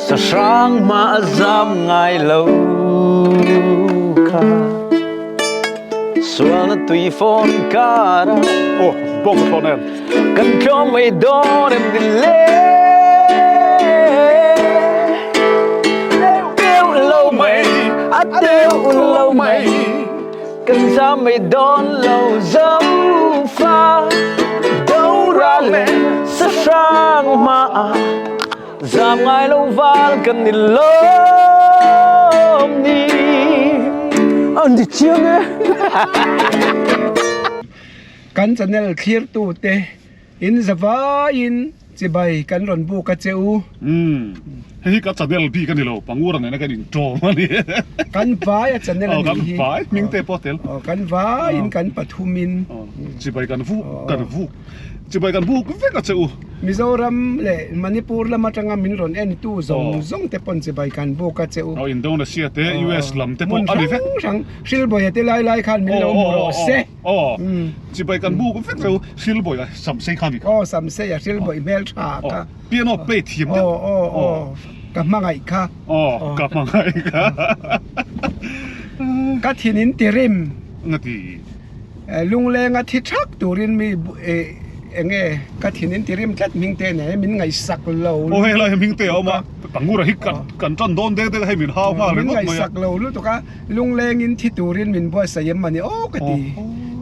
Sahrang hma a zam ngai lo kha Sualna tui fawn kar ah Oh, bawk a thlawn em? Kan tlawm mai dawn em ni le Deuh lo mai, a deuh lo mai Kan zam mai dawn lo zo fa Do ral le sahrang hma ah Zam ngai lo val kan ni lawm ni An ti chiang e. Kan channel thlirtute in zavaiin chibai kan rawn buk a che u. Umm hei hi ka channel bik a ni lo, Pangura nena kan inṭawm a ni. Kan vai a channel a nih hi. Kan vai, hming te pawh a tel. Aw kan vaiin kan pathumin. Chibai kan vuk kan vuk Chibai kan buk vek a che u. Mizoram leh Manipur lam atanga min rawn en tu zawng zawng te pawn chibai kan buk a che u. Aw Indonesia te US lam te pawh a ni vek. Hmun hrang hrang Hrilbawia te lai lai khan min lo hmu rawh se. Aw chibai kan buk vek che u Hrilbawia Samsei kha ni kha. Aw Samseia Hrilbawih hmel tha kha. Piano play thiam deuh. Aw aw aw ka hmangaih kha. Aw ka hmangaih kha. Ka thin in ti rim. Ngati. Lunglenga thi thak turin mi enge ka thin in ti rim tlat hming te nen hian min ngaihsak lo lutuk a. Aw helai hming te a awm a, Pangura hi kan tan dawn dek dek a hei min hau nghal ringawt mai a. Min ngaihsak lo lutuk a, lungleng in thi turin min buatsaih em mani aw ka ti.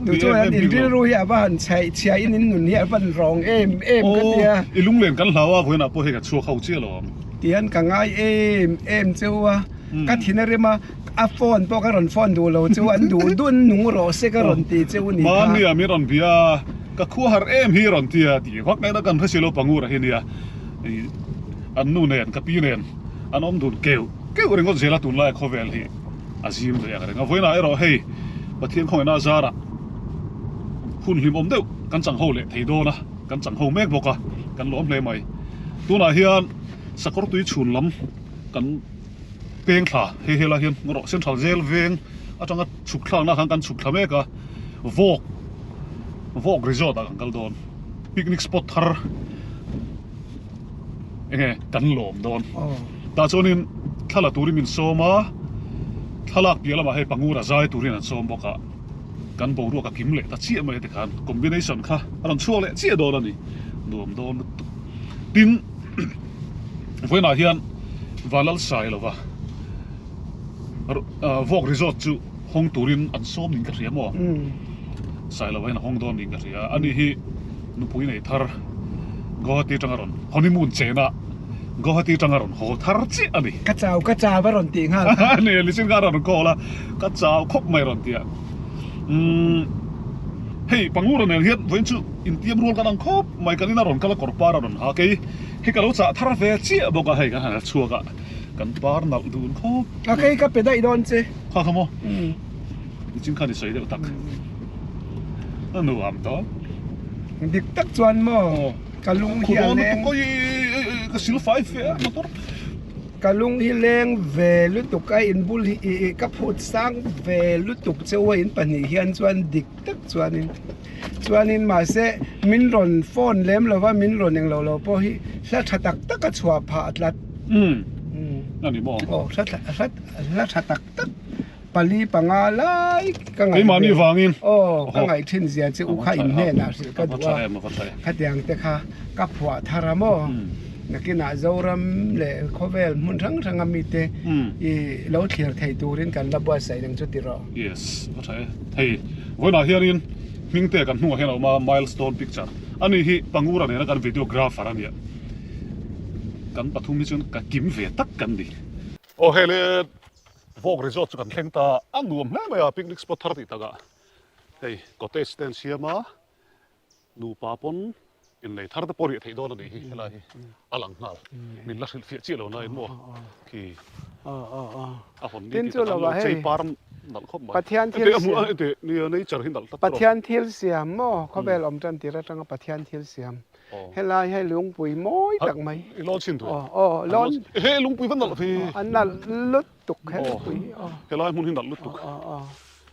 Tu chuan in rilru hi a va han chhaih chhia in in nun hi a van rawng em em ka ti a. I lunglen kan hlau a, vawiinah pawh hei ka chhuak ho chiah lo ang. Tihian ka ngai em em cheu a, ka thin a rem a. A phone pawh ka rawn phone duh lo chu an duh dun nung rawh se ka rawn ti cheu ni kha. Mahnia min rawn bia a, ka khua har em hi rawn ti a, tih vak ngaihna kan hre si lo Pangura hi nia, an nu nen ka pi nen an awm dun keuh keuh ringawt zel a tunlaia khawvel hi a zim ve ang reng a, vawiinah erawh hei Pathian khawngaihna azarah hun hlimawm deuh kan chang ho leh thei dawn a, kan chang ho mek bawk a, kan lawm hle mai. Tunah hian sakawr tui chhun lam kan. Peng thla hei helai hian rawh central jail veng atanga chhuk thlakna khan kan chhuk thla mek a vawk vawk resort ah kan kal dawn picnic spot thar enge kan lawm dawn tah chuanin thla la turin min sawm a thlalak piah lamah hei pangura zai turin an sawm bawk a kan boruak a kim leh ta chiah mai tikhan combination kha a rawn chhuak leh chiah dawn a ni nuam dawn lutuk tin. Vawiinah hian Vanlal Sailova Vawk Resort chu hawng turin an sawm niin ka hria maw? Sailova hian a hawng dawn niin ka hria. Ani hi nupui nei thar Guwahati atanga rawn honeymoon chena Guwahati atanga rawn haw thar chiah a ni. Ka chau ka chau a rawn tih nghal kha. Ani nichin kha a rawn call a, ka chau khawp mai a rawn ti a. Umm hei Pangura nen hian vawiin chu intiam rual kan ang khawp mai kan ina rawn kal a kawr par a rawn ha kei hei ka lo chah thar ve chiah bawk a hei kan han la chhuak a kan par nalh dun khawp a kei ka pe daih dawn che kha kha maw nichin khan i sawi deuh tak a nuam tawh dik tak chuan maw ka lung hi a leng ka sil fai fe a motor Ka lung hi leng ve lutuk a in bul hi ih ka phut sang ve lutuk cheu a in pahnih hian chuan dik tak chuanin chuanin mahse min rawn phone lem lova min rawn englo lo pawh hi hla tha tak tak a chhuah phah tlat umm ani maw aw hla hla hla tha tak tak pali panga lai ka ngaih keimahni vangin aw ka ngaih thin zia che u kha in hnenah hrilh ka duh a khatiang te kha ka phuah thar a maw nakinah Zoram leh khawvel hmun hrang hrang a mite i lo thlir thei turin kan la buatsaih reng chu tiraw yes a tha e hei vawiinah hianin hmingte kan hnungah hian a awm a milestone picture ani hi Pangura nena kan videographer a nia kan pathum hi chuan ka kim ve tak kan ni aw hei le Vawk resort chu kan thleng ta a nuam hle mai a picnic spot thar tih takah hei cottage te an siam a nupa pawn innei thar te pawh riah theih dawn a nih hi helai hi a lang nghal min la hrilh fiah chiah lo na in maw khi a hawn ni tih tak an lo chei par nalh khawp mai Pathian thil siam nia nature hi nalh tlat Pathian thil siam maw khawvel awm tan tir atanga Pathian thil siam Helai hei lungpui mawi tak mai. I lawn chin tur. Aw aw lawn. He lungpui va nalh hi. An nalh lutuk he lungpui hi aw. Helai hmun hi nalh lutuk.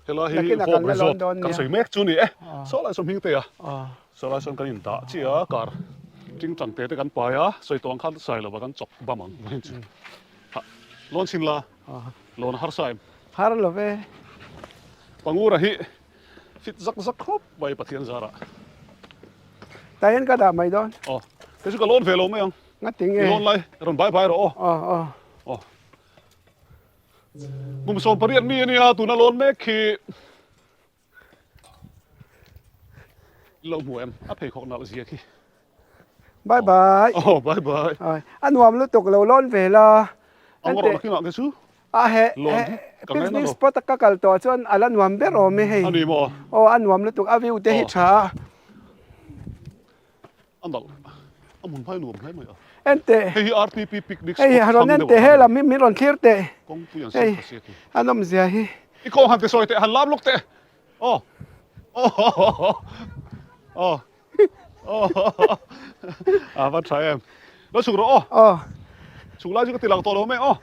Helai hi Vawk Resort kan sawi mek chu ni e. Saw lai saw hming te a. Saw lai sawn kan indah chiah a kar. Tingtang te te kan pai a, sawi tawh ang khan sai lova kan chawk bam ang mai chu. Ha, lawn chhin la, lawn a harsa em? Har lo ve. Pangura hi fit zak zak khawp mai Pathian zarah. Tah hian ka dah mai dawn. Aw, kei chu ka lawn ve lo mai ang. Ngati nge? I lawn lai, rawn bai bai rawh aw. Aw, aw. Aw. Kum 18 mi a nia, tuna lawn mek khi. Lo hmu em? A pheikhawk nalh zia khi. Bye bye. Oh, bye bye. Ai, a nuam lutuk lo lawn ve la. Ang rawh nakin ah khi chu. A he, he picnic spot a ka kal tawh chuan a la nuam ber awm e hei. A ni maw? Aw, a nuam lutuk, a view te hi tha a. A nalh, a hmun hmai nuam hle mai a. Enteh. Hei hi RTP picnic spot Hei thlang rawn deuh enteh a he lam hi min rawn thlir teh. Kawngpui an siam tha sia khi. A nawmzia hi. I kawng han ti sawi teh, han lam lawk teh. Aw. Aw. Aw. Aw. A va tha em. Lo chhuk rawh aw. Aw. Chhuk lai chu ka ti lang tawh lo mai aw.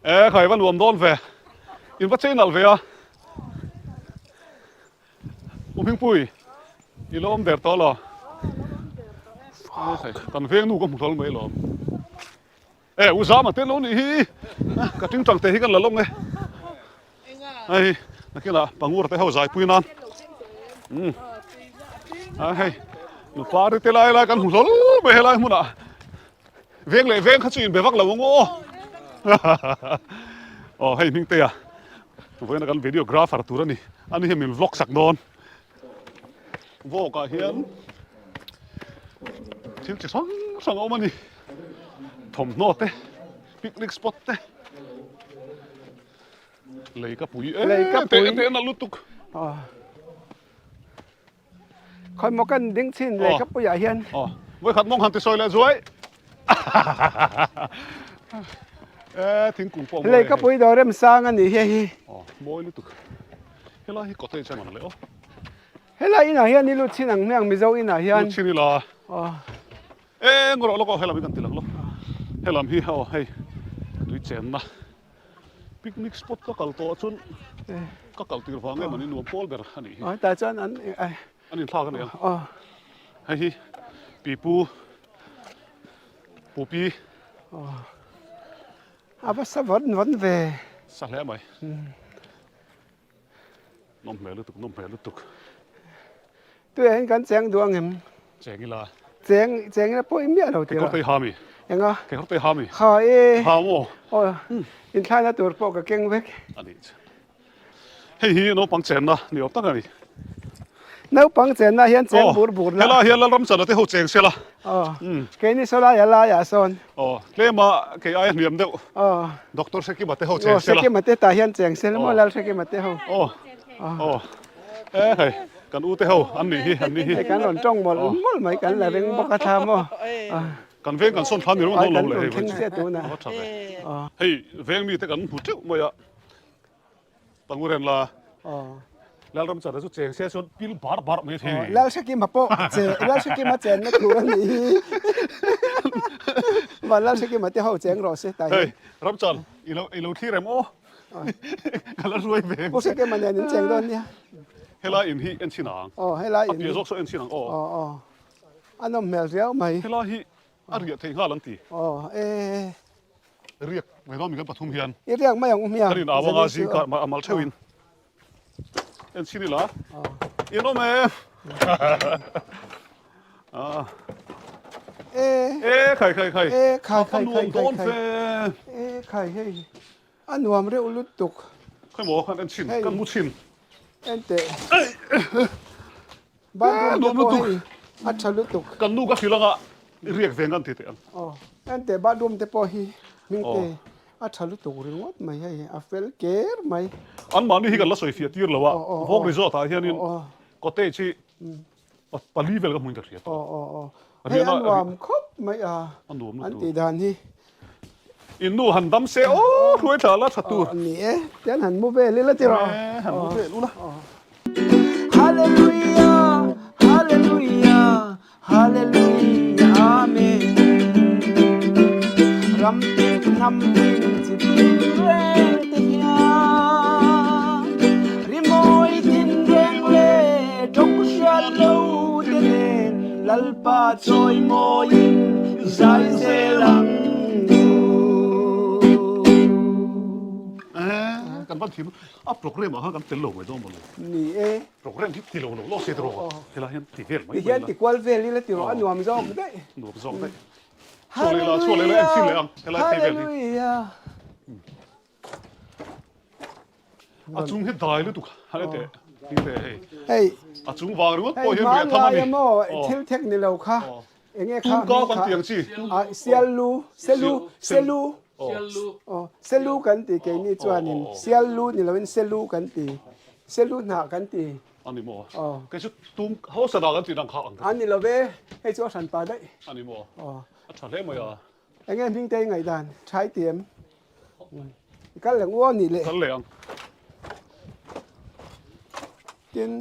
E khai va nuam dawn ve. In va chei nalh ve a. U Hmingpui, i lo awm der tawh lo. Kan veng nu ka hmu hlawl mai lawm. E u Zama te lo nih hi. Ka tingtang te hi kan la lawng e. Hei nakinah pangur te ho zaipui nan. A hei nupa te te lai lai kan hmu hlawl mai helai hmunah. Veng leh veng kha chu inbe vak lo ang aw. Aw hei Hmingtea vawiin a kan videographer tur a ni. Ani hian min vlog sak dawn. Vawk ah hian thil chi hrang hrang a awm a ni. Thawmhnaw te, picnic spot te, lei ka pui em te te na lutuk. Khawi maw kan ding chin lei ka puiah hian. Aw, vawi khat mawng han ti sawi leh zuai. E thingkung pawh mawi. Lei ka pui dawr rem sang a nih hi hei. Aw, mawi lutuk. Helai hi cottage a man leh aw. Helai inah hian i lut chin ang hmiang Mizo inah hian. Lut chin ila. Aw. E ngawrh lawk aw helam hi kan ti lang lo. Helam hi aw hei tui chenna. Picnic spot ka kal tawh chuan ka kal tir vang em an in nuam pawl ber a nih hi. Aw tah chuan an an inthlak a ni ang. Aw. Hei hi pipu pupi. Aw. A va sa vawn vawn ve. Sa hle mai. Nawm hmel lutuk nawm hmel lutuk. Tuiah hian kan cheng duh ang em? Cheng ila. Cheng cheng ila pawh i miah lo tirah. Kekawr te i ha mi? Enga? Kekawr te i ha mi? Ha e. Ha maw? Aw inthlaina tur pawh ka keng vek. A nih chu. Hei hi naupang chenna ni awm tak a ni. Naupang chenna hian cheng bur bur la. Helai hian Lalramchana te ho cheng se la. Aw. Keini saw lai a laiah sawn. Aw, tlema kei aia hniam deuh. Aw. Doctor Hrekima te ho cheng se la. Aw, Hrekima te tah hian cheng se la maw Lalhrekima te ho. Aw. Aw. E hei, kan u te ho an nih hi, an nih hi. Hei kan rawn tawng mawlh mawlh mai, kan la ring bawk a thla maw. Kan veng kan sawn thla ni rawng dawn lo le hei. Kan rawn thleng chiah tunah. A va tha ve. Hei veng mite kan hmu teuh mai a. Panguren la. Lalramchana chu cheng se chuan pil bar bar mai thei. Lalhrekima pawh che Lalhrekima chenna tur a nih hi. Van Lalhrekima te ho cheng rawh se tah hian. Hei Ramchan i lo i lo thlir em aw. Ka la hruai ve. Pu Hrekima nen in cheng dawn nia. Helai in hi en chhin ang. Aw helai in. A piah zawk saw en chhin ang aw. Aw aw. A nawm hmel riau mai. Helai hi a riah thei nghal an ti. Aw e. Riak mai dawn mi kan pathum hian. I riak mai ang u hmiang. Kan in au anga zing kar a mal theuhin. En chhin ila. In awm e. E. E khai khai khai. E khai khai khai khai khai. E khai hei. A nuam reuh lutuk. Khai maw kan en chhin kan mu chhin. En teh. Bathroom te pawh hei a tha lutuk. Kan nu ka hrilh anga riak ve ngan ti teh ang. Aw en teh bathroom te pawh hi hming te a tha lutuk ringawt mai hei a fel ker mai. An mahni hi kan la sawi fiah tir lo a, Vawk Resort ah hianin cottage hi pali vel ka hmuin ka hria tawh. Aw aw aw hei a nuam khawp mai a an tih dan hi. In nu han dam se aw hruai thla la tha tur. Ni e, tian han mu vel ila tiraw. E, han mu vel ula. Hallelujah, Hallelujah, Hallelujah, Amen. Ram tin hnam tin chi tin reng te hian rimawi tin reng leh tawng hriat lo te nen. Lalpa chawimawiin zai zel ang u. Kan van thiam a program ah khan kan tel lo mai dawn maw le. Ni e. Program hi ti lo lo lo se tiraw helai hian ti vel mai mai la. Tihian ti kual vel ila tiraw a nuam zawk daih. Nuam zawk daih. Chhuah leh la chhuah leh la en chhin leh ang helai phei vel hi. Hallelujah. A chung hi dai lutuk a le teh ti teh hei. Hei. A chung vang ringawt pawh hian riah tham a ni. Hei hmanlai emaw thil thek ni lo kha enge kha Tumka kan ti ang chi. Siallu selu selu selu kan ti keini chuanin siallu ni loin selu kan ti selu hnah kan ti. A ni maw? Kei chu tum hausa dah kan tih dang kha ang ka ti. A ni lo ve hei chu a hran pa daih. A ni maw? A tha hle mai a. Enge hming te i ngaihdan tha i ti em? I kal leh uau nih leh. Kal leh ang. Tin.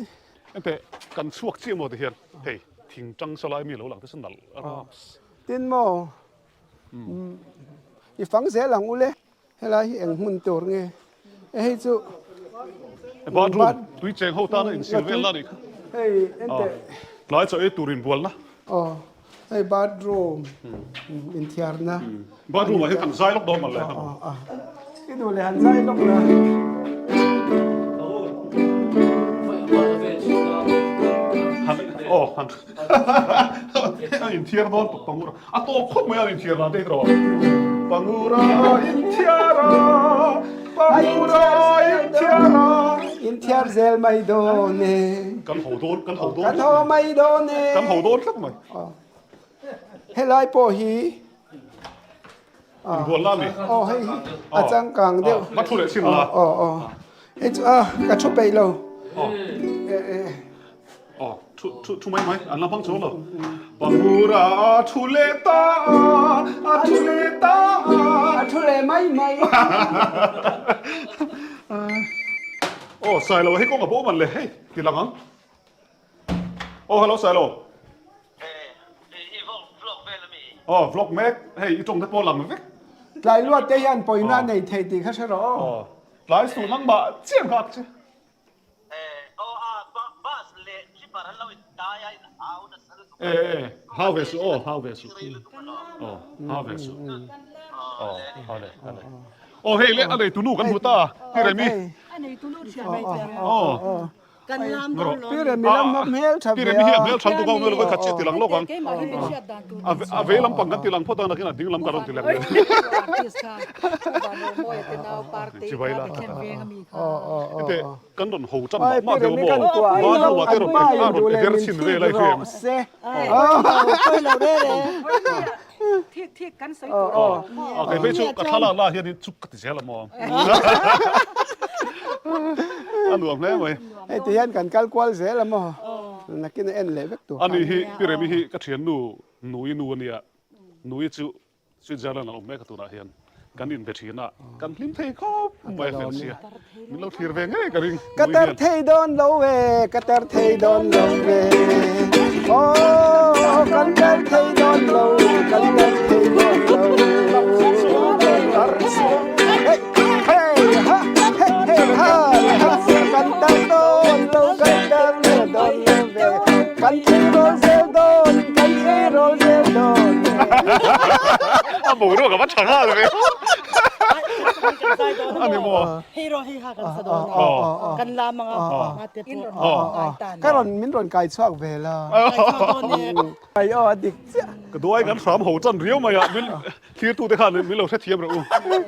Ente kan chhuak chiah maw ti hian hei thing tang saw lai mi lo lang te chu nalh a raps. Tin maw i fang zel ang ule helai hi eng hmun tur nge hei chu. Bathroom tui cheng ho tana insil vel na nih kha. Hei ente. Tlai chaw ei tur inbualna. Aw. Hei bathroom inthiarna. Bathroom ah hian kan zai lawk dawn mawle. I duh leh han zai lawk la. Aw han a inthiar dawn tawp Pangura. A tawp khawp mai a inthiar dan te hi tawh. Pangura inthiar a, Pangura inthiar a. Inthiar zel mai dawn e. Kan ho dawn, kan ho dawn. Kan ho mai dawn e. Kan ho dawn tlat mai. Helai pawh hi. Inbual la mi? Aw hei hi a changkang deuh. Ma thu leh chin la. Aw aw. Hei chu a ka thu peih lo. Aw thu thu thu mai mai an la hmang chuang lo. Pangura a thu leh ta a, a thu leh ta a. A thu leh mai mai. Aw Sailo hei kawng a bo man le hei ti lang ang. Aw hello Sailo. I vlog vel ami? Aw vlog mek hei i tawng te pawh lang vek. Tlai luat te hian pawina nei thei tih kha hre rawh aw. Aw tlai suh nangmah chiah nghak che. Aw a bus leh tripper an lo in dai a in hau nasa lutuk a. E e hau ve suh aw hau ve suh. Aw hau ve suh. Aw hau le hau le. Aw hei le a neitu nu kan hmu ta ti remi. A neitu nu thian mai che. Aw. Kan lam dawn lo. Pi Remi lam hma hmel tha ve a. Pi Remi hi a hmel tha lutuk a, hmel vawikhat chiah ti lang lawk ang. A vei lam pang kan ti lang phawt a, nakin a ding lam ka rawn ti leh ang. Chibai la. Hete kan rawn ho tan mah mah deuh maw? Bathroom ah te rawn a rawn eder chhin vel a i hria em? A kei phei chu ka thlalak lah hian chuk ka ti zel a maw? A nuam hle mai. Hei ti hian kan kal kual zel a maw? Nakin a en leh vek tur. Ani hi Pi Remi hi ka thiannu Nui nu a nia. Nui chu Switzerland a awm mek a tunah hian kan inbe thin a, kan hlim thei khawp mai a fel sia. Min lo thlir ve ngei ka ring. Ka tar thei dawn lo e, ka tar thei dawn lo ve. Aw, kan tar thei dawn lo, kan tar thei dawn lo. Hey, hey, ha, hey, hey, ha, ha, kan tar dawn lo, kan tar dawn lo ve. Kan tleirawl zel dawn, kan tleirawl zel dawn. A boruak a va tha nghal ve. A ni maw? Hei rawh hei ha kan sa dawn a. Kan lam anga mate pawh. Ka rawn min rawn kai chhuak ve la. Kai chhuak dawn e. Ai aw a dik chiah. Ka duai kan hram ho chan riau mai a, min thlir tute khan min lo hrethiam rawh u.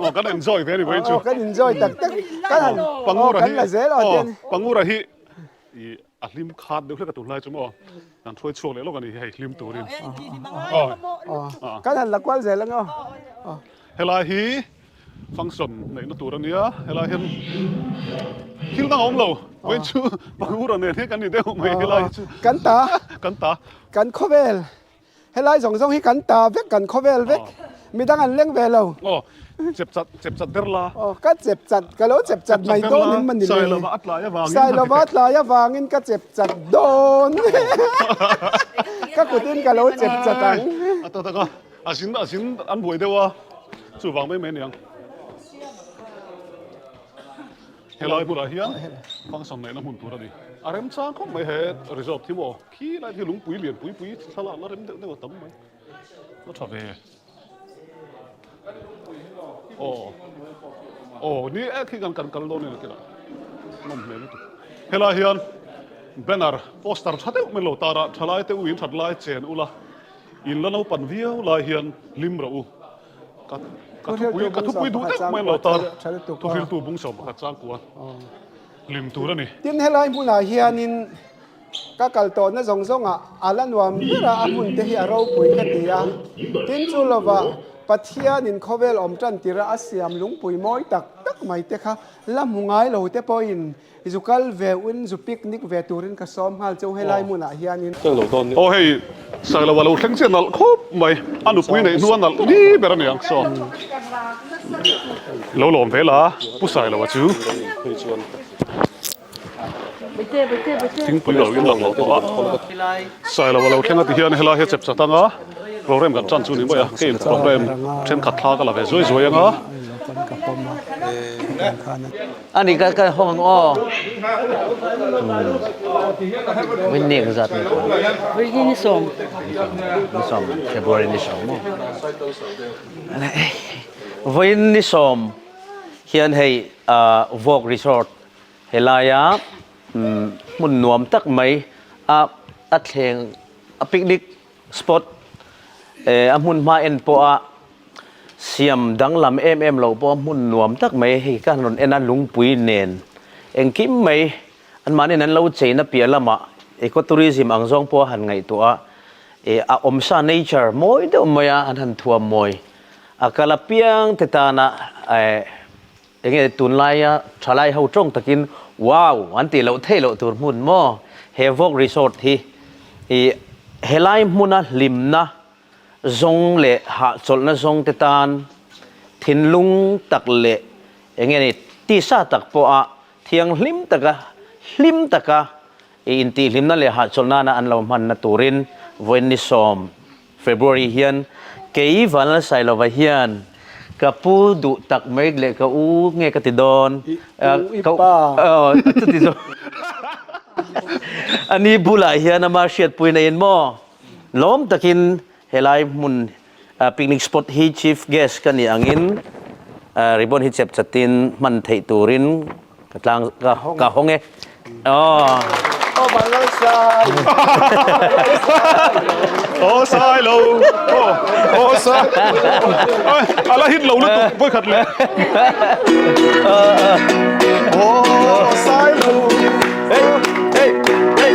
Aw kan enjoy ve ni mai chu. Aw kan enjoy tak tak. Kan han Pangura hi kan la zel aw ten. Pangura hi i a hlim khat deuh hlek a tunlai chu maw kan hruai chhuak leh lawk a ni hei hlim turin kan han la kual zel ang aw helai hi function neihna tur a nia helai hian thil dang a awm lo vawiin chu pangura nen hi kan ni deuh mai helai hi chu kan ta kan ta kan khawvel Helai zawng zawng hi kan ta vek, kan khawvel vek. Midang an leng ve lo. Aw, chep chat, chep chat der la. Aw, ka chep chat, ka lo chep chat mai dawn in mani le. Sailova a tlai avangin. Sailova a tlai avangin ka chep chat dawn. Ka kutin ka lo chep chat ang. A ta tak a, a zin, a zin an buai deuh a, chuvang mai mai aniang. Helai hmunah hian function neihna hmun tur a ni. A remchang khawp mai he resort hi maw? Khi lai hi lungpui lian pui pui thlalak la rem deuh deuh a tam mai. A tha ve. Aw aw ni e khi kan kan kal dawn eng kila nawm hmel lutuk. Helai hian banner poster tha deuh mai lo tar a thalai te u in that lai chen ula in la naupan viau lai hian hlim rawh u. Ka ka thupui ka thupui duh deuh mai lo tar thuhriltu bung 11 changkua hlim tur a ni. Tin helai hmunah hianin ka kal tawhna zawng zawngah a la nuam ber a, a hmun te hi a ropui ka ti a. Tin chu lovah Pathianin khawvel awm tan tirh a a siam lungpui mawi tak tak mai te kha la hmu ngai lo te pawhin Zu kal ve un, zu picnic ve turin ka sawm nghal cheu helai hmunah hianin. Aw hei Sailo a lo thleng chiah nalh khawp mai, a nupui neih hnu a nalh ni ber a ni ang saw. Lo lawm ve la Pu Sailo a chu. Thingpui lo in lang lo tawh a. Sailo a lo thleng a ti hian helai hi a chep chat anga program kan tan chu ni mai a, kei program thenkhat thla ka la ve zuai zuai anga. Ani ka ka hawng ang aw. Win ni zat ni. Win ni som. Ni som February ni som mo. Voin ni som hian hei Vawk Resort helaia hmun nuam tak mai a a thleng a picnic spot a hmun hma en pawh a Siam danglam em em loh pawh hmun nuam tak mai hei ka han rawn en a, lungpui nen engkim mai anmahniin an lo cheina piah lamah ecotourism ang zawng pawh a han ngaihtuah a, eh a awmsa nature mawi deuh mai a an han thuam mawi a kal apiang te tana eh enge tunlaia thalai ho tawng takin wow an tih loh theih loh tur hmun maw he vawk resort hi ih helai hmuna hlimna Zawng leh hahchawlhna zawng te tan thinlung tak leh eng nge ni tisa tak pawha thianghlim taka hlim taka i intihhlimna leh hahchawlh nana an lo hmanna turin vawiin ni sawm February hian kei Vanlalsailova hian ka pu duh tak mai leh ka u nge ka ti dawn I u i pa chuti chu ani bulah hian ama hriatpui neiin maw Lawm takin helai hmun picnic spot hi chief guest ka nih angin ribbon hi chep chatin hman theih turin ka tlang ka hawng e. Aw. Aw vanlal sai. Aw sai lo. Aw aw sai. A la hit lo lutuk vawi khat leh. Aw sai lo. Hey hey hey.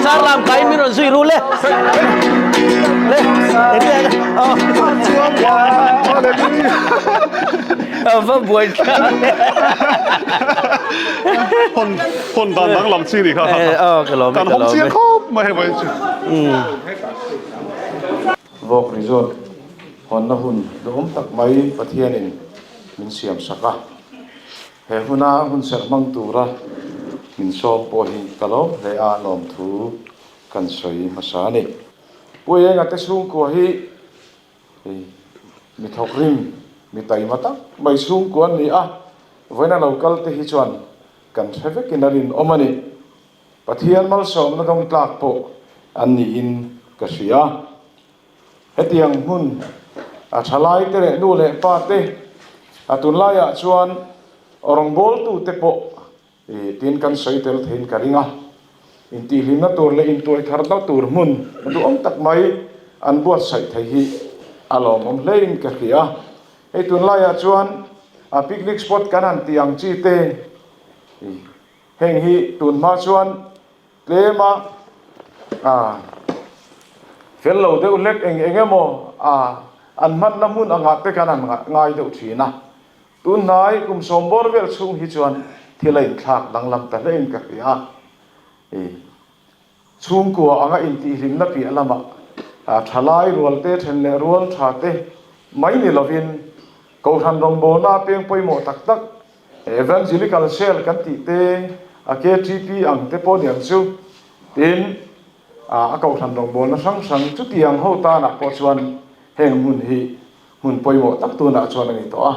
Sar lam kai min rawn zui ru le. Le. Va buai thla. Hon hon dan dang lam chi ni kha. Kan hong chiang khawp mai hei mai chu. Vawk Resort hawnna hun duhawm tak mai Pathianin min siam sak a, he huna hun serh hmang tura min sawm pawh hi ka lawm hle a, lawmthu kan sawi hmasa a ni. Pu Enga te chhungkua hi mi thawkrim, mi taima tak mai chhungkua an ni a, vawiina lo kal te hi chuan kan hre vekin a rinawm a ni. Pathian malsawmna dawng tlak pawh an niin ka hria. Hetiang hmun a thalai te leh nu leh pa te a tunlaiah chuan rawngbawltu te pawh tin kan sawi tel theiin ka ring a. Intihhlimna tur leh intuaitharna tur hmun duhawm tak mai an buatsaih thei hi a lawmawm hlein ka hria. Hei tunlaiah chuan a picnic spot kan han tih ang chi te Heng hi tun hma chuan tlema fel lo deuh hlek eng eng emaw an hmanna hmun angah te khan an ngai deuh thin a. Tun hnai kum sawm bawr vel chhung hi chuan thil a inthlak danglam ta hlein ka hria a. Chhungkua anga intihhlimna piah lamah thalai rual te, then leh rual tha te mai ni lovin Kohhran rawngbawlna a peng pawimawh tak tak Evangelical Cell kan tih te, a KTP ang te pawh niang chu tin a Kohhran rawngbawlna hrang hrang chutiang ho tanah pawh chuan. Heng hmun hi hmun pawimawh tak tunah chuan a ni tawh a.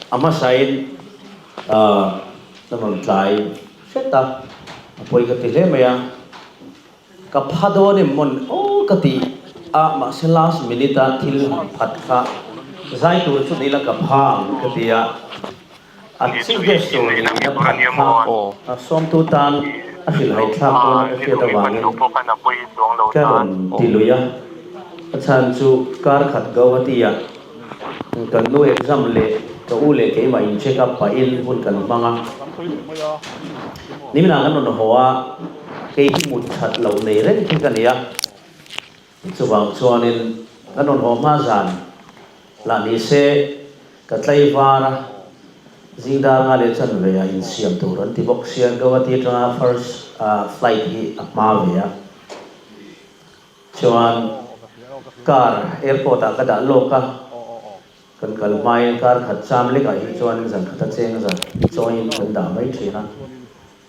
A hmasain ka rawn tlai hret a, a pawi ka ti hle mai a. Ka pha dawn em mawn aw ka ti a, mahse last minute a thil han phat kha zai tur chu nila ka pha ang ka ti a, a chief guest tur in a phat kha a sawmtu tan a hrilhhaih thlak dawn a ka hriat avangin ka rawn ti lui a, a chhan chu kar khat Guwahati ah kan nu exam leh ka u leh keimah in check up pahin hun kan hmang a, niminah kan rawn haw a. Kei hi mut that loh nei reng khi ka ni a, chuvang chuanin ka rawn haw hma zan lah ni se ka tlaivar a, zingdar nga leh chan ve a insiam tur an ti bawk sia, Guwahati atanga first flight hi a hma ve a, chuan car airport ah ka dah lawk a, kan kal hmain kar khat cham lekah hi chuan zan khat a cheng zan chawiin kan dah mai thin a.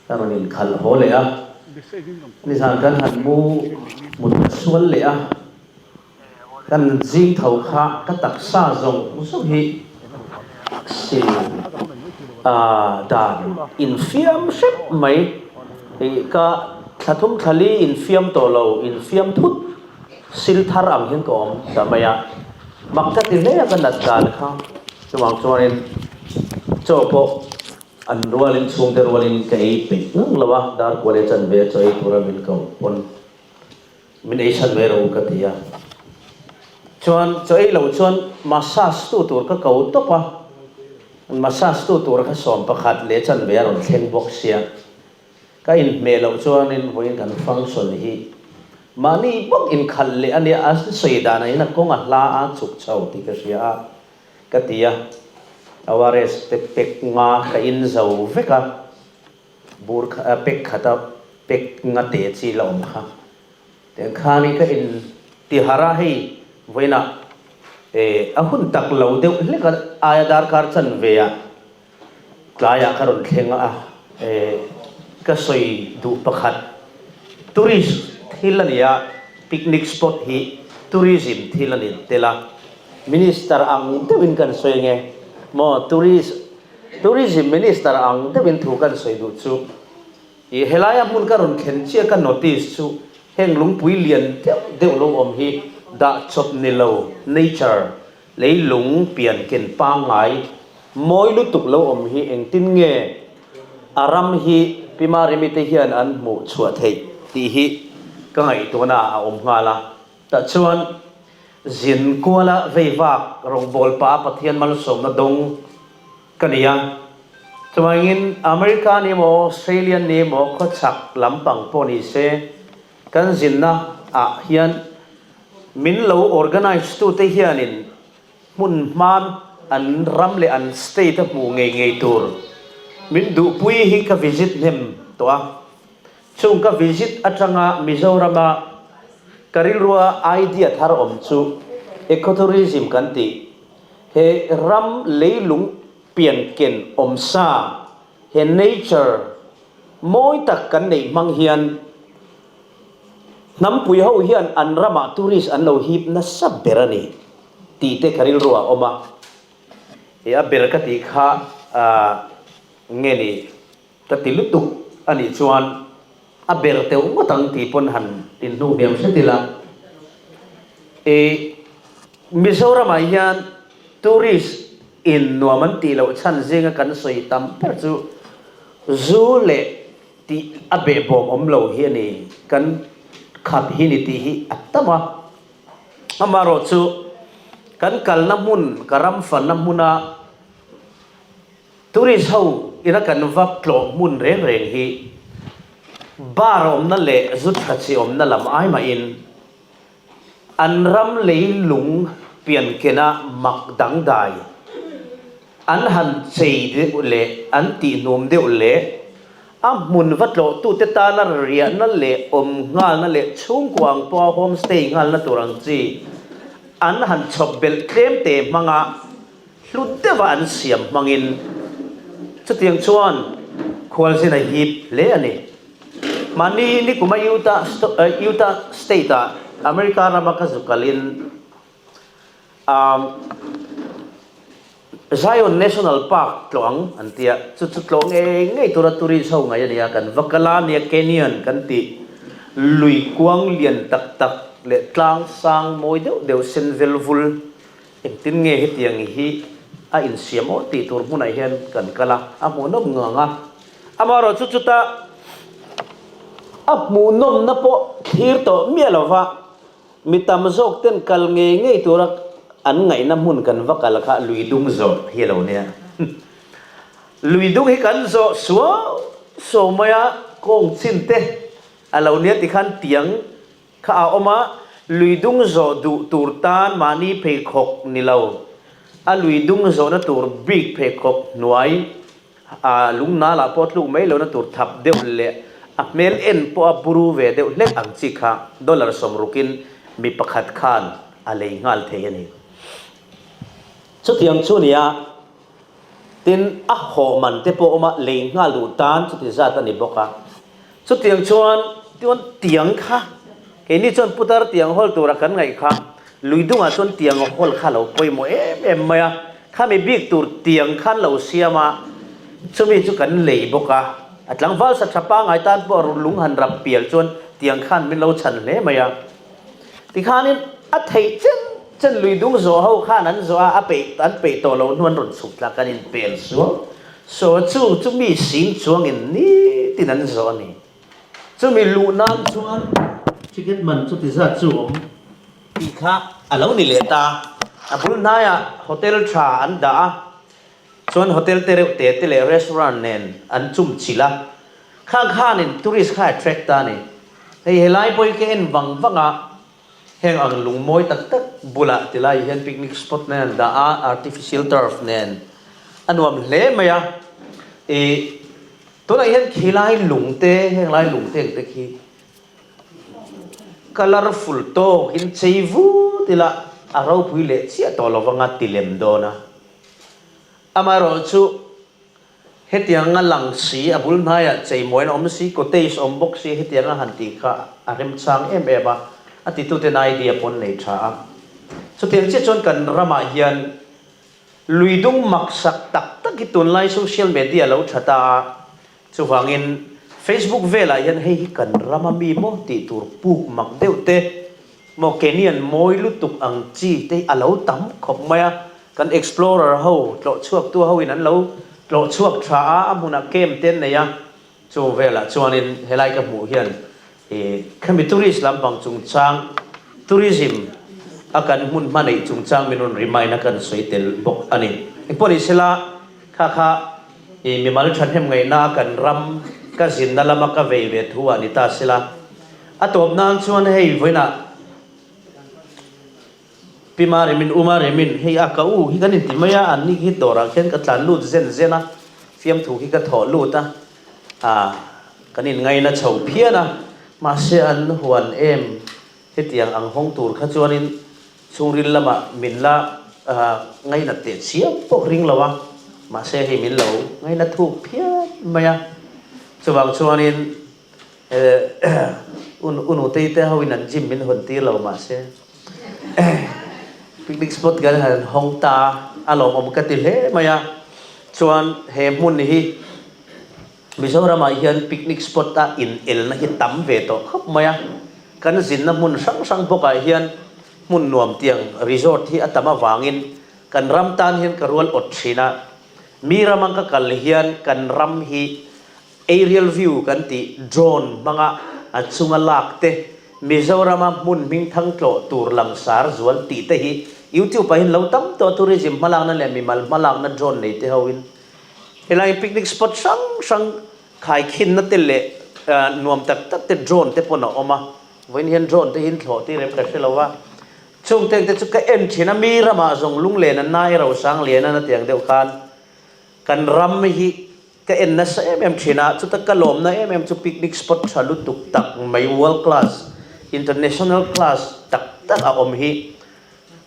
Ka rawn inkhalh haw leh a, nizan kan han mu mut sual leh a, kan zing tho kha ka taksa zawng zawng hi sil a dan infiam hrep mai, ka thla thum thla li infiam tawh lo, infiam thut sil thar ang hian ka awm ta mai a, mak ka ti hle a ka nat dan kha, chuvang chuanin chaw pawh An rualin chhungte rualin ka ei peih ngang lo a, dar kual e chan ve chaw ei tura min ko pawn min ei chhan ve ro ka ti a. Chuan chaw ei loh chuan massage tu tur ka ko tawp a, massage tu tur kha 11 leh chan ve a rawn thleng bawk sia. Ka inhmeh loh chuanin vawiin kan function hi mahni bawk inkhalh leh a nia, a sawi danah hian a kawng a hla a chhuk chho tih ka hria a. Ka ti a, ORS te pek nga ka in zo vek a, bur kha pek khata pek nga te chi la awm kha. Tiang khanin ka in ti harh a, hei vawiinah eh a hun tak lo deuh hlek a, aia darkar chan ve ah tlaiah ka rawn thleng a, eh ka sawi duh pakhat tourist thil a ni a, picnic spot hi. Tourism thil a ni tel a, Minister ang deuhin kan sawi nge maw Tourist Tourism Minister ang deuhin thu kan sawi duh chu i helaia hmun ka rawn thlen chiah ka notice chu heng lungpui lian deuh deuh lo awm hi dah chawp ni lo nature leilung pian ken pangngai mawi lutuk lo awm hi engtin nge a ram hi Pi Marimi te hian an hmuh chhuah theih tih hi ka ngaihtuahna ah a awm nghal a. Tah chuan zin kuala vei vak rawngbawlpa a Pathian malsawmna dawng ka ni a. Chuvangin America ni emaw Australian ni emaw khawchhak lampang pawh ni se kan zinna ah hian min lo organise tute hianin hmun hman an ram leh an state a hmuh ngei ngei tur min duhpui hi ka visit hnem tawh a. Chung ka visit atanga Mizorama ka rilrua idea thar awm chu ecotourism kan tih. He ram leilung pianken awmsa, he nature mawi tak kan neih hmang hian hnampui ho hian an ramah tourist an lo hip nasa ber a ni tih te ka rilrua a awm a. He a ber ka tih kha nge ni? Ka ti lutuk a nih chuan a ber teuh ngawt ang tih pawn han inhnu hniam hret ila. I Mizoramah hian tourist in nuam an tih loh chhan zinga kan sawi tam ber chu zu leh tih a behbawm awm lo hi a ni, kan khap hi ni tih hi a tam a. Amaherawhchu kan kalna hmun, ka ram fanna hmuna Tourist ho ina kan va tlawh hmun reng reng hi bar awmna leh zu tha chi awmna lam ai mahin an ram leilung piankena mak dangdai an han chei deuh leh an tihnuam deuh leh a hmun va tlawhtute tana riahna leh awm nghalna leh chhungkua ang pawha homestay nghalna tur ang chi an han chhawp belh tlem te hmanga Hlut deuha an siam hmangin chutiang chuan khualzin a hip hle a ni. Mahni nikuma Utah Utah State-ah America rama ka zu kalin Zion National Park tlawh ang an ti a, chu chu tlawh ngei ngei tura tourist ho ngaih a ni a, kan va kal a nia Canyon kan tih lui kuang lian tak tak leh tlang sang mawi deuh deuh sen vel vul Engtin nge hetiang hi a insiam aw tih tur hmunah hian kan kal a, a hmuhnawm ngang a. Amaherawhchu chuta a hmuhnawmna pawh thlir tawh miah lova mi tam zawk ten kal ngei ngei tura an ngaihna hmun kan va kal kha lui dung zawh hi a lo nia. Lui dung hi kan zawh suau suau mai a, kawng chin te a lo nia tikhan tiang Kha a awm a, lui dung zawh duh tur tan mahni pheikhawk ni lo, a lui dung zawhna tur bik pheikhawk hnuai a lungnalah pawh tluk mai lohna tur thap deuh leh a hmel en pawh a buru ve deuh hlek ang chi kha dollar sawmrukin mi pakhat khan a lei nghal thei a ni. Chutiang chu nia, tin a hawh man te pawh awm a, lei nghal duh tan chuti zat a ni bawk a. Chutiang chuan tichuan tiang kha keini chuan putar tiang hawl tura kan ngaih kha lui dungah chuan tiang hawl kha lo pawimawh em em mai a, khami bik tur tiang khan lo siam a, chumi chu kan lei bawk a, a tlangval sa tha pangngai tan pawh lung han rap pial chuan tiang khan min lo chhan hle mai a. Tikhanin a theih chen chen lui dung zawh ho khan an zawh a, a peih an peih tawh loh hnu an rawn chhuk tla kan inpel suau suau a, chu chu mi sing chuangin nitin an zawh a ni. Chumi luh nan chuan ticket man chuti zat chu awm tih kha a lo ni leh ta. A bul hnaiah hotel tha an dah a, chuan hotel te reuh te te leh restaurant nen an chum chilh a, khang khanin tourist kha attract ta a ni. Hei helai pawh hi ka en vang vang a, heng ang lung mawi tak tak bulah ti lai hian picnic spot nen an dah a, artificial turf nen a nuam hle mai a. Ih tunah hian khilai lung te heng lai lung te ang te khi colourful tawkin chei vut ila a ropui leh chiah tawh lo vang a ti lem dawn a. Amaherawhchu Hetianga lang si, a bul hnaiah cheimawiin a awm si, cottage awm bawk si, hetianga han tih kha a remchang em em a. A tituten idea pawn nei tha a. Chutiang chiah chuan kan ramah hian lui dung maksak tak tak hi tunlai social media lo tha ta a, chuvangin Facebook velah hian hei hi kan rama mi maw tih tur puk mak deuh te maw Kenyan mawi lutuk ang chi te hi a lo tam khawp mai a, kan explorer ho tlawh chhuak tu ho in an lo tlawh chhuak tha a, a hmunah camp te an nei a, Chung velah chuanin helai ka hmuh hian i khami tourist lampang chungchang, tourism, a kan hmun hma neih chungchang min rawn remind a kan sawi tel bawk a ni. Engpawh ni sela kha kha i mimal thahnem ngaihna a kan ram ka zinna lama ka vei ve thu ah ni ta sela. A tawp nan chuan hei vawiinah Pi Marimin, U Marimin, hei a ka u hi kan inti mai a, an ni hi dawrah khian ka tlan lut zen zen a, fiamthu khi ka thawh lut a, ah kan inngaina chho phian a, mahse an huan em hetiang ang hawng tur kha chuanin chhungril lamah min la ngainat teh chiam pawh ring lo a, mahse hei min lo ngaina thuk phian mai a, chuvang chuanin Unutei te ho in an gym min hawn tir lo mahse picnic spot kan han hawng ta a lawmawm ka ti hle mai a, chuan he hmun hi Mizoram ah hian picnic spot a in elna hi tam ve tawh khawp mai a, kan zinna hmun hrang hrang bawk ah hian hmun nuam tiang resort hi a tam avangin kan ram tan hian ka rual awt thin a, mi ram ang ka kal hian kan ram hi Aerial view kan tih drone hmanga a chunga lak te, Mizorama hmun hmingthang tlawh tur langsar zual tih te hi YouTube ah hian lo tam tawh tourism hmalakna leh mimal hmalakna drone nei te hoin helai picnic spot hrang hrang khaikhinna te leh nuam tak tak te drone te pawn a awm a, vawiin hian drone te hi in thlawh tir em ka hre lo a, chung teng te chu ka en thin a, mi ramah zawng lunglen an nai rosang lian a na tiang deuh khan kan ram hi Ka en nasa em em thin a, chuta ka lawmna em em chu picnic spot tha lutuk tak mai world class, international class tak tak a awm hi.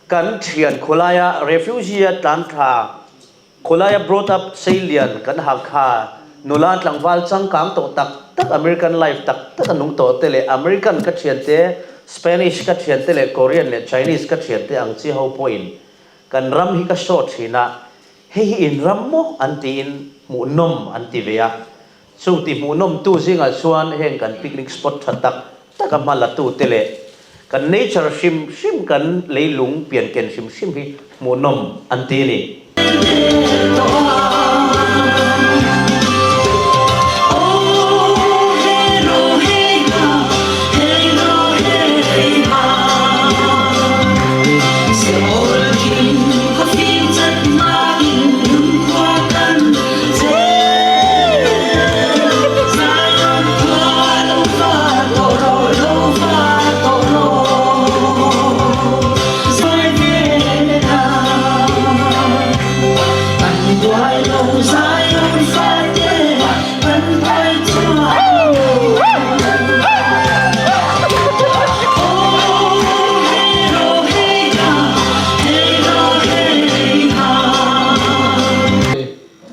Kan thian khawlaia refugee a tlan thla, khawlaia brought up seilian kan Hakha nula tlangval changkang tawh tak tak American life tak tak a nung tawh te leh American ka thiante, Spanish ka thiante leh Korean leh Chinese ka thiante ang chi ho pawhin kan ram hi ka show thin a, Hei hi in ram maw an tiin hmuhnawm an ti ve a, chu ti hmuhnawmtu zingah chuan heng kan picnic spot tha tak tak a hma latu te leh kan nature hrim hrim kan leilung pianken hrim hrim hi hmuhnawm an ti a ni.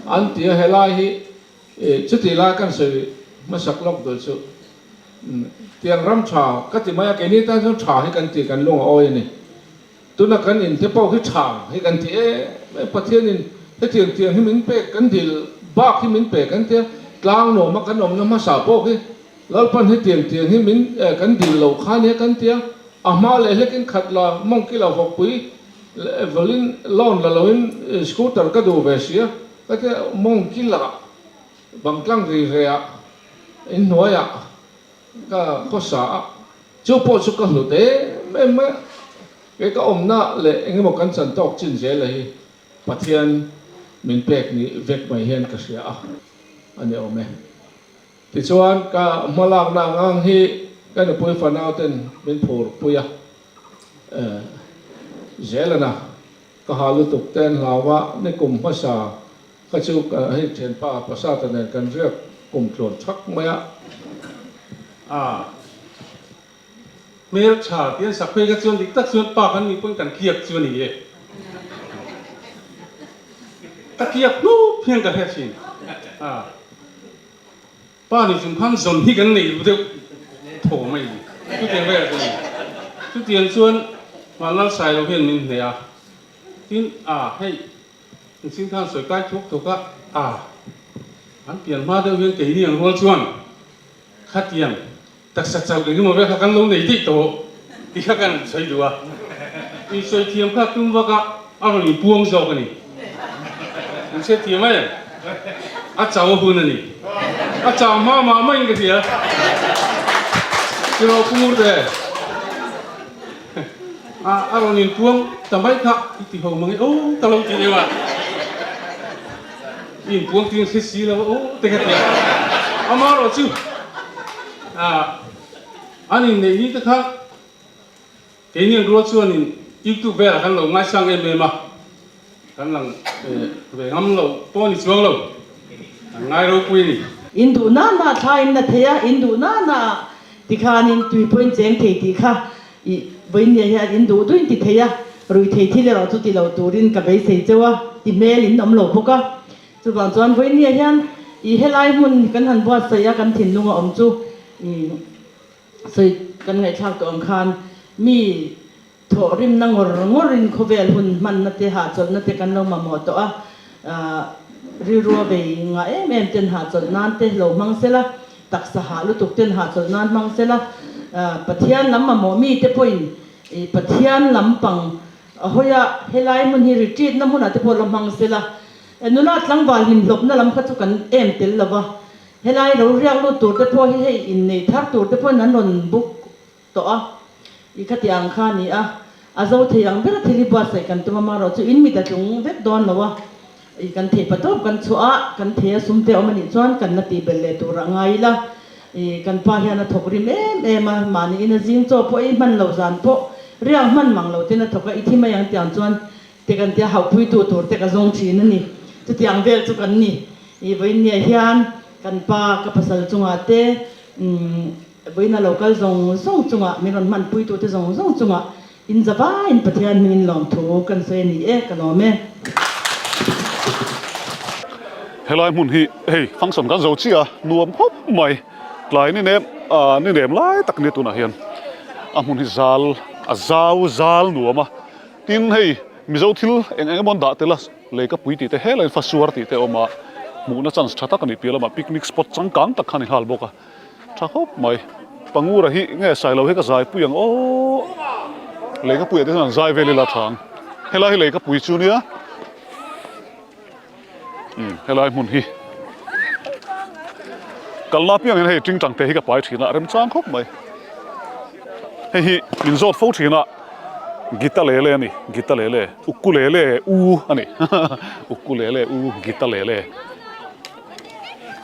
An ti a, helai hi chuti lai kan sawi hmasak lawk dul chu tiang ram tha ka ti mai a, keini tan chuan tha hi kan ti kan lung a awi a ni. Tuna kan in te pawh hi tha hi kan ti em em, Pathianin hetiang tiang hi min pek kan dil bak hi min pe kan tia, tlang nuama kan awmna hmasa pawh hi Lalpan hetiang tiang hi min kan dil lo kha nia kan tia, a hma leh hlekin khat la mawng kilo vawkpui vawlin loan la loin scooter ka duh ve sia ka tia mawng kila bangtlang ri re ah inhnuai ah ka khawsa a chu pawh chu ka hlut em em mai a, kei ka awmna leh engemaw kan chan tawk chin zel a hi Pathian min pek ni vek mai hian ka hria a a ni awm e. Tichuan ka hmalakna ang ang hi ka nupui fanau ten min phur pui a, Zelana ka ha lutuk te an hlau a, ni kum hmasa kha chu ka hei thianpa Pasata nen kan riak kum tluan thak mai a. A hmeltha ti an sak phei kha chuan dik tak chuan pa kan nih pawhin kan tliak chu a ni e. Ka tliak hnup hian ka hre thin. A. Pa ni chung khan zawn hi kan nei lu deuh thaw mai ni. Chutiang velah chuan ni. Chutiang chuan Vanlal Sailo hian min hneh a, tin a hei Mihring khan sawi kai thuk thuk a, a an pian hma deuh hian keini ang rual chuan khatiang taksa chauh eng emaw vel kha kan lo nei daih tawh tih kha kan sawi duh a, insawi thiam kha tum vak a a rawn inpuang zawk a ni. An hriat thiam em? A chau a hun a ni. A chau hma mah mah in ka hria. Tiraw Pu Ngurte? A a rawn inpuang ta mai kha i ti ho mang e aw ka lo ti deuh a. I inpuang tir hre si lo aw te ka ti a. Amaherawh chu an inneih ni te kha keini an rual chuanin YouTube velah kan lo ngaisang em em a, kan lang ve ngam lo pawh a ni chuang lo, kan ngai ropui a ni. In duh na na thla in la thei a, in duh na na ah tikhanin tui pawhin cheng thei tih kha I vawinia hian in duh duhin ti thei a, rui thei thil erawh chu ti lo turin ka beisei cheu a, ti hmel in awm lo bawk a. Chuvang chuan vawinia hian i helai hmun kan han buatsaih a, kan thinlung a awm chu i sawi kan ngaihthlak tawh ang khan mi thawhrimna ngawr ngawrin khawvel hun hmanna te hahchawlhna te kan lo mamawh tawh a, rilru a vei ngah em em ten hahchawlh nan te lo hmang sela, Taksa hah lutuk ten hahchawlh nan hmang sela, Pathian lam mamawh mite pawhin Pathian lam pang a hawi a, helai hmun hi retreat na hmunah te pawh la hmang sela. Nula tlangval hlimhlawpna lam kha chu kan em tel lo va, helai ro riak lut tur te pawh hi hei innei thar tur te pawhin an rawn book tawh a, i khati ang kha a ni a, a zo thei ang ber a thil hi buatsaih kan tum a, amaherawh chu in mit a tlung vek dawn lo a, i kan thei patawp kan chhuah a, kan thei a sum te awm a nih chuan kan la tih belh leh tur a ngai ila, i kan pa hian a thawk rim em em a, mahni in a zing chaw pawh i hman lo zan pawh riang hman mang lo ten a thawk a, i thi mai ang tiang chuan te kan tia hauhpuitu tur te ka zawng thin a ni, chutiang vel chu kan ni, i vawiinniah hian kan pa ka pasal chungah te umm. Vawiina lo kal zawng zawng chungah, min rawn hmanpuitute zawng zawng chungah in zavaiin Pathian hmingin lawmthu kan sawi a ni e, ka lawm e. Helai hmun hi hei function kan zo chiah a, nuam khawp mai. Tlai ni nem ah ni nem lai tak nia tunah hian a hmun hi zal a zau zal nuam a. Tin hei Mizo thil eng eng emaw an dah tel a, lei ka pui tih te helaiin fasuar tih te a awm a, hmuhna chance tha tak a nih piah lamah picnic spot changkang tak kha a ni nghal bawk a. Tha khawp mai. Pangura hi nge Sailo hi ka zai pui ang aw. Lei ka puiah te chuan an zai vel ila tha ang. Helai hi lei ka pui chu nia. Umm helai hmun hi. Kalna piang hian hei tingtang te hi ka pai thin a remchang khawp mai. Hei hi min zawt fo thin a Gitalele a ni Gitalele Ukulele u a ni Ukulele u Gitalele.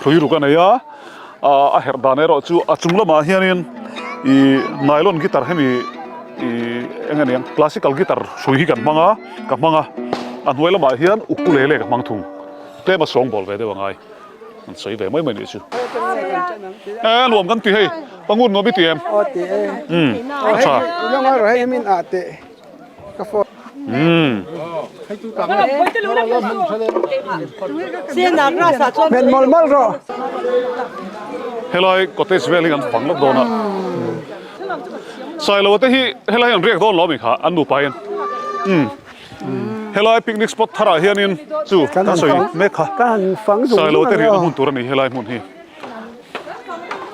Hrui ruk a nei a, a herh dan erawh chu a chung lamah hianin ih nylon guitar hemi ih eng aniang classical guitar hrui hi kan hmang a ka hmang a a hnuai lamah hian ukulele ka hmang thung tlem a sawng bawl ve deuh a ngai an sawi ve mai mai nih chu e nuam kan ti hei pangun nuam i ti em umm a tha. Helai cottage vel hi kan fang lawk dawn a Sailo te hi helai an riak dawn lo ami kha an nupa hian umm helai picnic spot tharah hianin chu kan sawi mek kha Sailo te riahna hmun tur a ni helai hmun hi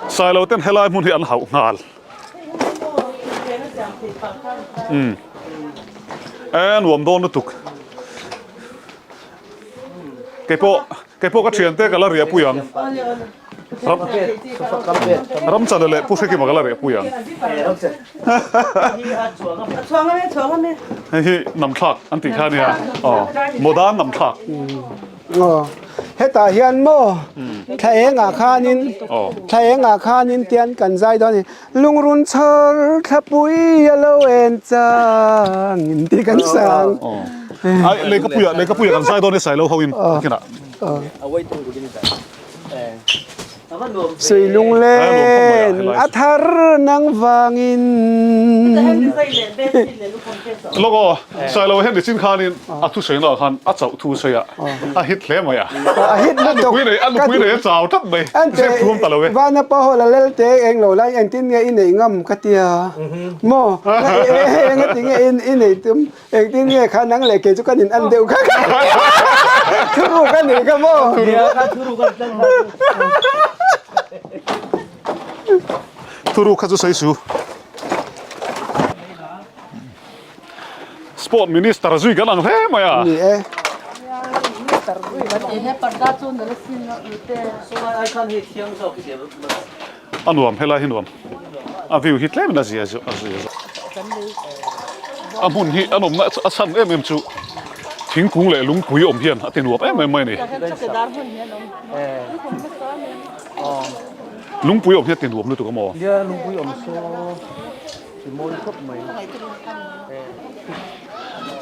Sailo ten helai hmun hi an hauh nghal. Umm e nuam dawn lutuk keipawh keipawh ka thiante ka la riah pui ang ram ram chana leh pu hrekima ka la riah pui ang hei hi nam thlak an tih kha ania aw modern nam thlak. Aw, hetah hian maw thla engah khanin thla engah khanin tian kan zai dawn a ni. Lungrun chhawr thlapui a lo en chang in tih kan sang. Ai lehkhapuiah lehkhapuiah kan zai dawn e Sailo ho in kinah. Suilunglen. A thar nang vangin. Lawk aw, Sailo hian nichin khanin a thusawi naah khan a chauh thu sawi a, a hit hle mai a. A hit lutuk. A nupui nei a chau tlat mai, zep thu awm ta lo e. Vana pa haw la lel te eng lo lai engtin nge i neih ngam ka tia maw? Engati nge i neih tum? Engtin nge kha nang leh kei chu kan in an deuh kha ka thuruk a nih kha maw? Thuruk kha chu sawi su. Sport Minister zui kan ang hle mai a. Ni e. A nuam helai hi nuam. A view hi tlem in a zia a zia a hmun hi a nawmna a chhan em em chu thingkung leh lungpui awm hian a ti nuam em em mai a ni. Lungpui awm hi a ti nuam lutuk a maw? Lungpui awm saw ti mawi khawp mai.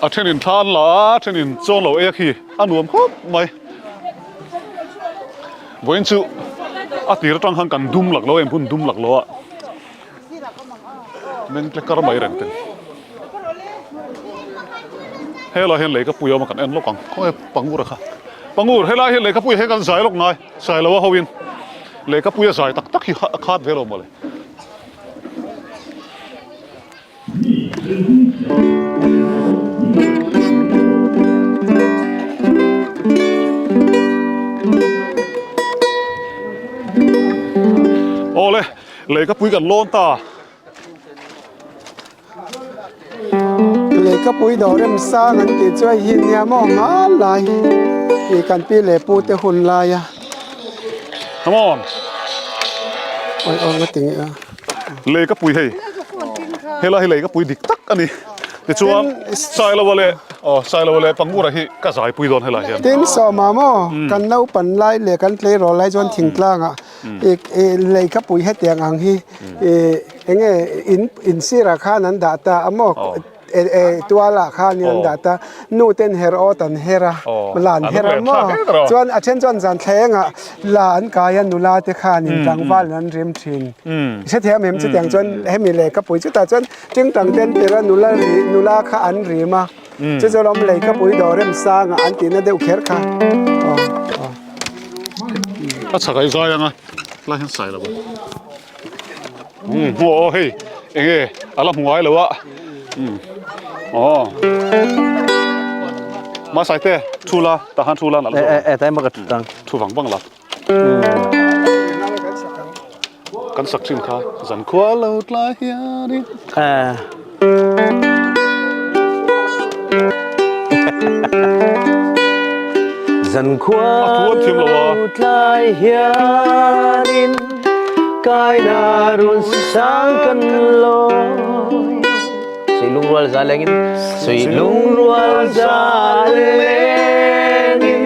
A thenin thla an la a, a thenin chawn lo ei a khi a nuam khawp mai. Vawiin chu a tir atang khan kan dum lak lo a, inhmun dum lak lo a meng tle kar mai reng ten. Helai hian lehkapui a awm a kan en lawk ang, khawnge Pangur a kha? Pangur, helai hian lehkapui ah hian kan zai lawk ngai, zai lo a ho in lehkapui a zai tak tak hi a khat ve lo mawle. Awle, lehkhapui kan lawn ta. Lehkhapui dawr rem sang an tih chu hei hi nia maw hma lai ih kan pi leh pu te hun lai a. Come on. Oi oi nga ti nge a. Lehkhapui hei helai hi lehkhapui dik tak a ni tichuan Sailoa leh aw Sailoa leh Pangura hi ka zaipui dawn helai hian. Tin sawma maw kan naupan lai leh kan tleirawl lai chuan thingtlangah ih ih lehkhapui hetiang ang hi ih enge in in sirah khan an dah ta a maw. Tualah khanin an dah ta, nu ten her awt an her a, la an her a maw? Chuan a then chuan zan thlengah la an kai a, nula te khanin tlangval an rim thin. I hrethiam em chutiang chuan hemi lehkhapui chutah chuan tingtang ten tirh a nula ri nula kha an rim a, chu chu lawm lehkhapui dawr rem sangah an tihna deuh kher kha. A chhak ai zai anga lai hian sai lo a. Umm aw hei enge a la hmu ngai lo a umm aw Masai te thu la tah khan thu la nalh zawk e e ka thu tang thu vang vang la kan sak thin kha zan khua lo tlai hianin Zan khua lo tlai hianin kaina run sang kan lawi Suilung rual za lengin Suilung rual za lengin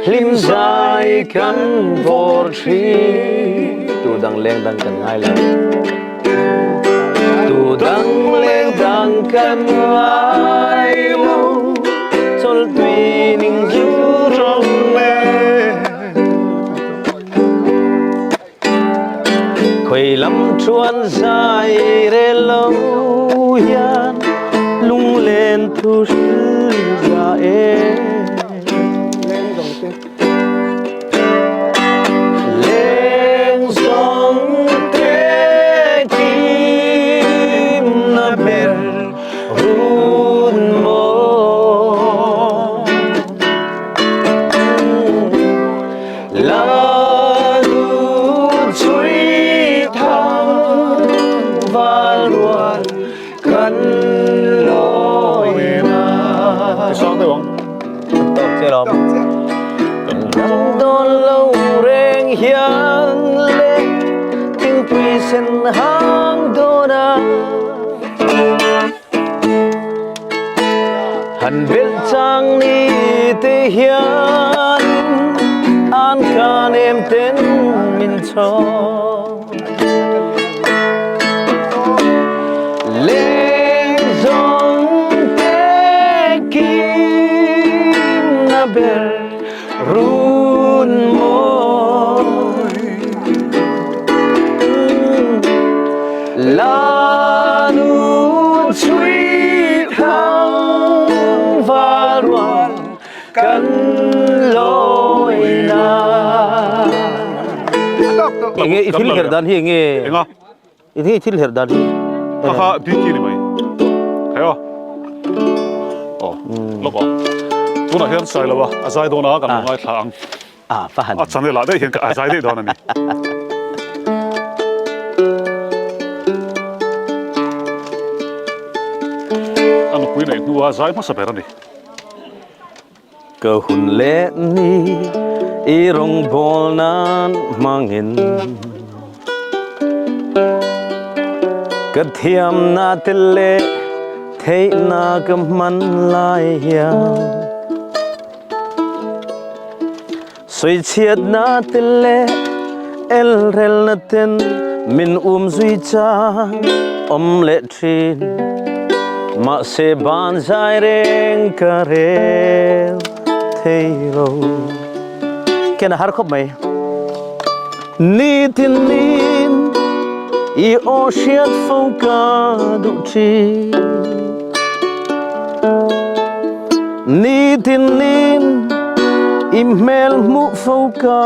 hlim zai kan vawr thin Tu dang leng dang kan ngai lo. Tu dang leng dang kan ngai lo chol tui ning zu rong le Khuai lam chuan zai re lo hian lunglen thu hril za e. Leng zawng te kim na ber run maw La lu chui thang val rual kan lawi na. Ti sang deuh ang. Tawk che lawm. Kan dawn lo reng hian le thingpui sen hang dawn a. Han belh chang ni te hian an kan em ten min chhawm. Leng zawng te kim na ber run mawi. La nu chhui thang val rual kan lawi na. Enge i thil her dan hi enge? Enga? Enge i thil her dan hi? Kha kha biki ni mai. Khai aw. Aw, lawk aw. Tunah hian sai lo a, a zai dawn a kan lo ngaithla ang. A va han. A channel ah daih hian ka zai daih dawn a ni. A nupui neih hnu a zai hmasa ber a ni. Ka hun leh ni i rawngbâwl nan hmangin ka thiamna te leh theihna ka hman lai hian. Sawichhiatna te leh elrelna ten min um zui chang awm leh thin. Mahse ban zai reng ka rel thei lo. Ken a har khawp mai. Nitin nin i aw hriat fo ka duh thin. Nitin nin i hmel hmuh fo ka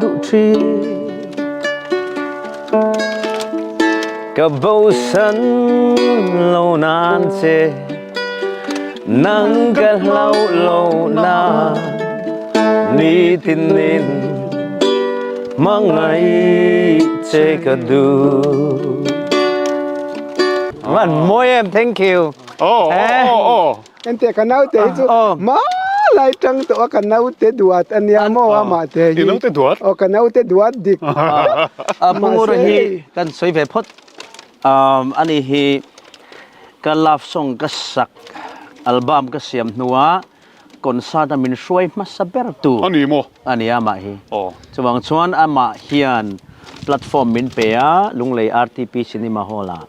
duh thin. Ka bosan lo nan che nang ka hlau lo na nitin nin hmangaih che ka duh. Man mawi em thank you. Oh oh oh. Ente ka naute hi chu ma lai tang tawh a ka naute duat a nia maw a mah te hi. I naute duat? Aw ka naute duat dik. A Pungura hi kan sawi ve phawt. Ani hi ka love song ka sak album ka siam hnua concert a min hruai hmasa ber tu. A ni maw? A ni a mah hi. Chuvang chuan amah hian platform min pe a Lunglei RTP Cinema Hall ah.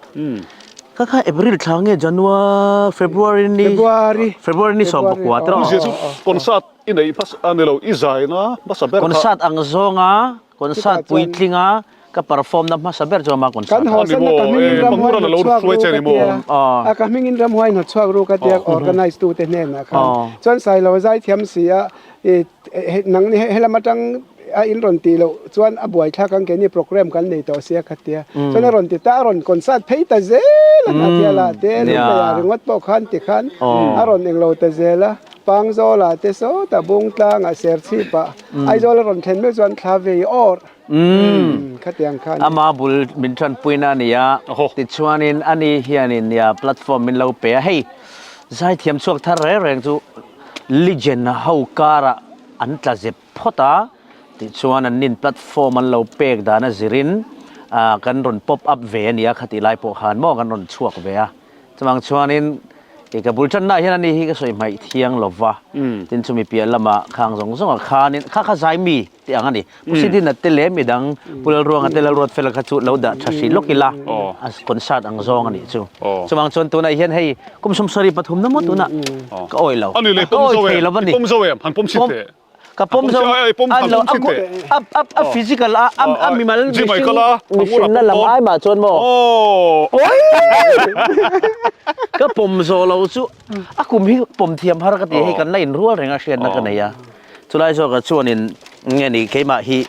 Kha kha April thla nge January February ni February February ni 19 tiraw? Zia chu concert i nei hmasa a ni lo i zaina hmasa ber kha. Concert ang zawnga concert puitlinga ka perform na hmasa ber chu ama concert. Kan haw sanna ka hmingin ramhuai hnawt chhuak ru ka tia a ka hmingin ramhuai hnawt chhuak ru ka tia organize tu te hnenah khan chuan Sailo zai thiam si a i nang ni helam atang a in rawn tih loh chuan a buai thlak ang keini program kan nei tawh sia kha tia chuan a rawn ti ta a rawn concert phei ta zel a hna thial ah te lunglei ah ringawt pawh khan ti khan a rawn englo ta zel a Pangzawl ah te sawtah Bungtlang ah Serchhip ah Aizawl a rawn thlen meuh chuan thla vei awr khatiang khan Ama bul min tanpuina a ni a tichuanin ani hianin nia platform min lo pe a hei zaithiam chhuak thar reng reng chu Legend ho karah an tla zep phawt a, tichuan an nin platform an lo pek dan a zirin kan rawn pop up ve a nia khatih lai pawh khan maw kan rawn chhuak ve a. Chuvang chuanin i ka bul tanna ah hian ani hi ka sawi hmaih thiang lova, tin chumi piah lamah khang zawng zawngah khanin kha kha zai mi tih ang a ni. Pu Sidina te leh midang Pu Lalruanga te Lalruat Fela kha chu lo dah tha hrih lawk ila a concert ang zawng a nih chu. Chuvang chuan tunah hian hei kum 73 na maw tunah ka awih lo. Ka awih thei lo a ni. Ka pawm zo an lo a physical a a mimal mihring mihrinna lam ai mah chuan maw ka pawm zawh lo chu a kum hi pawm thiam har ka ti hei kan la inrual reng a hriatna ka nei a. Chulai zawkah chuanin nge ni keimah hi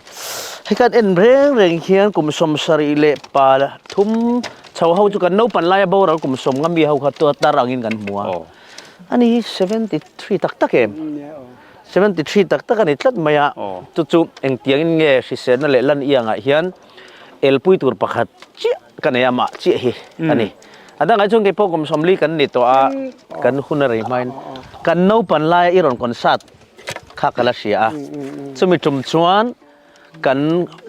hei kan en reng reng hian kum 73 chho ho chu kan naupan laia boral kum sawm nga mi ho kha tar angin kan hmu a, ani hi 73 tak tak em? 73 tak tak a ni tlat mai a, chu chu engtiangin nge hriselna leh lan iangah hian elpui tur pakhat chiah ka nei a mah chiah hi a ni. A dangah chuan keipawh kum 40 kan ni tawh a, kan hun a rei hmain kan naupan laia i rawn concert kha ka la hria a, chumi tum chuan kan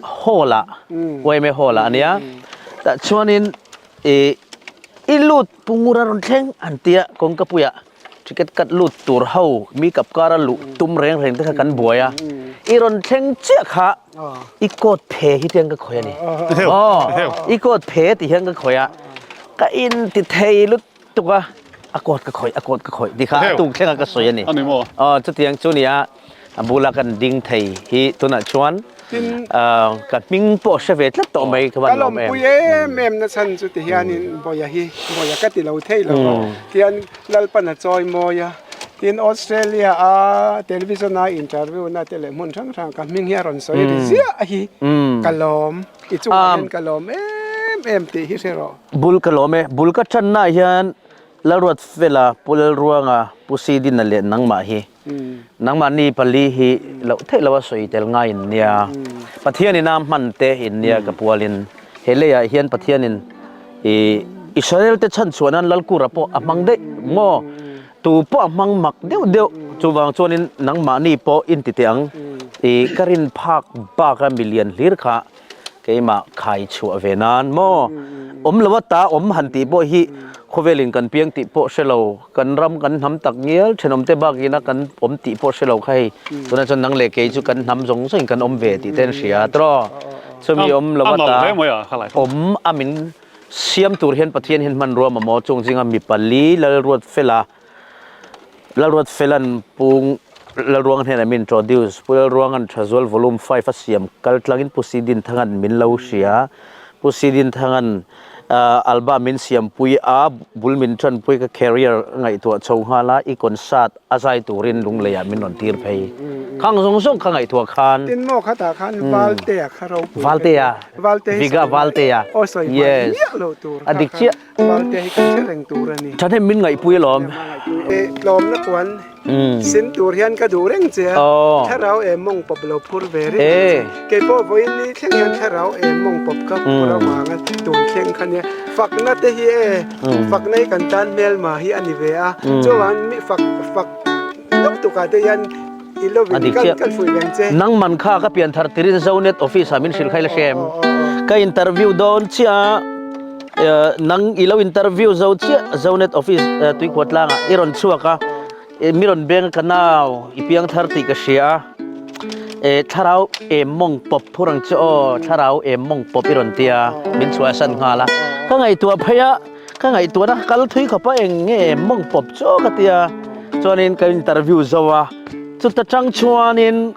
hall ah YMA hall ah a nia, tah chuanin ih i lut pungur a rawn thleng an tia kawngkapuiah ticket cut lut tur ho mi kap kara luh tum reng reng te kha kan buai a, i rawn thleng chiah kha i coat phe hi tiang ka khawih a ni, aw i coat phe ti hian ka khawih a, ka in ti thei lut tuk a, a coat ka khawih a coat ka khawih ti kha a tuk thleng a ka sawi a ni, aw chutiang chu nia a bula kan ding thei hi tunah chuan. Ka hming pawh hre ve tlat tawh mai ka van lawm em. Ka lawmpui em em na chhan chu ti hianin Bawia hi Bawia ka ti lo thei lo a, tihian Lalpan a chawi mawi a, tin Australia a television a interview na te leh hmun hrang hrang ka hming hi a rawn sawi ri ziah hi ka lawm, i chungah hian ka lawm em em tih hi hre rawh. Bul ka lawm e, bul ka tanna ah hian Lalruatfela, Pu Lalruanga, Pu Sidina leh nangmah hi Nangmahni pali hi loh theih loh a sawi tel ngai in nia. Pathianin a hman te in nia ka pualin he leiah hian Pathianin i Israel te chhan chhuah nan Lalkura pawh a hmang daih maw? Tu pawh a hmang mak deuh deuh chuvang chuanin nangmahni pawh in ti teh ang i ka rin phak bak a milian hlir kha Keimah khai chhuah ve nan maw? Awm lo a ta awm han tih pawh hi khawvelin kan piang tih pawh hre lo, kan ram kan hnam tak ngial thenawmte bakina kan awm tih pawh hre lo kha hei tunah chuan nang leh kei chu kan hnam zawng zawngin kan awm ve tih te an hria tawh. Chumi awm lo a ta awm a min siam tur hian Pathian hian hmanrua mamawh chung zinga mi pali Lalruatfela Lalruatfela'n Pu Lalruanga hnenah min introduce, Pu Lalruanga'n Thazual Volume 5 a siam kal tlangin Pu Sidinthanga'n min lo hria. Pu Sidinthanga'n album min siampui a, bul min tanpui ka career ngaihtuah chho nghal a, i concert a zai turin Lungleiah min rawn tir phei. Khang zawng zawng kha ngaihtuah khan. Tin maw khatah khan Valtea kha ropui. Valtea. Valtea hi Viga Valtea. Aw sawi hmai miah lo tur A dik chiah. Valte hi kan hre reng tur a ni. Thahnem min ngaihpui alawm. Tlawmna puan sin tur hian ka duh reng che a, thlarau em mawng pawp lo phur ve reng che. Kei pawh vawiin ni thleng hian thlarau em mawng pawp ka phur avanga tun thleng kha nia. Fakna te hi e, fakna hi kan tan hmelma hi a ni ve a, chuvang mi fak fak lutuk tukah te hian i lovin kan kan fuih reng che. Nangman kha ka pian thar tirin Zonet office ah min hrilh kha i la hre em? Ka interview dawn chiah a, nang i lo interview zo chiah Zonet office tuikhuah tlangah i rawn chhuak a, mi rawn beng a ka nau i piang thar tih ka hria a, e thlarau em mawng pawp phur ang che aw, thlarau em mawng pawp i rawn ti a, min chhuahsan nghal a, ka ngaihtuah phei a. Ka ngaihtuahna ka kal thui khawp a, eng nge mawng pawp chu ka ti a, chuanin ka interview zo a, chuta tang chuanin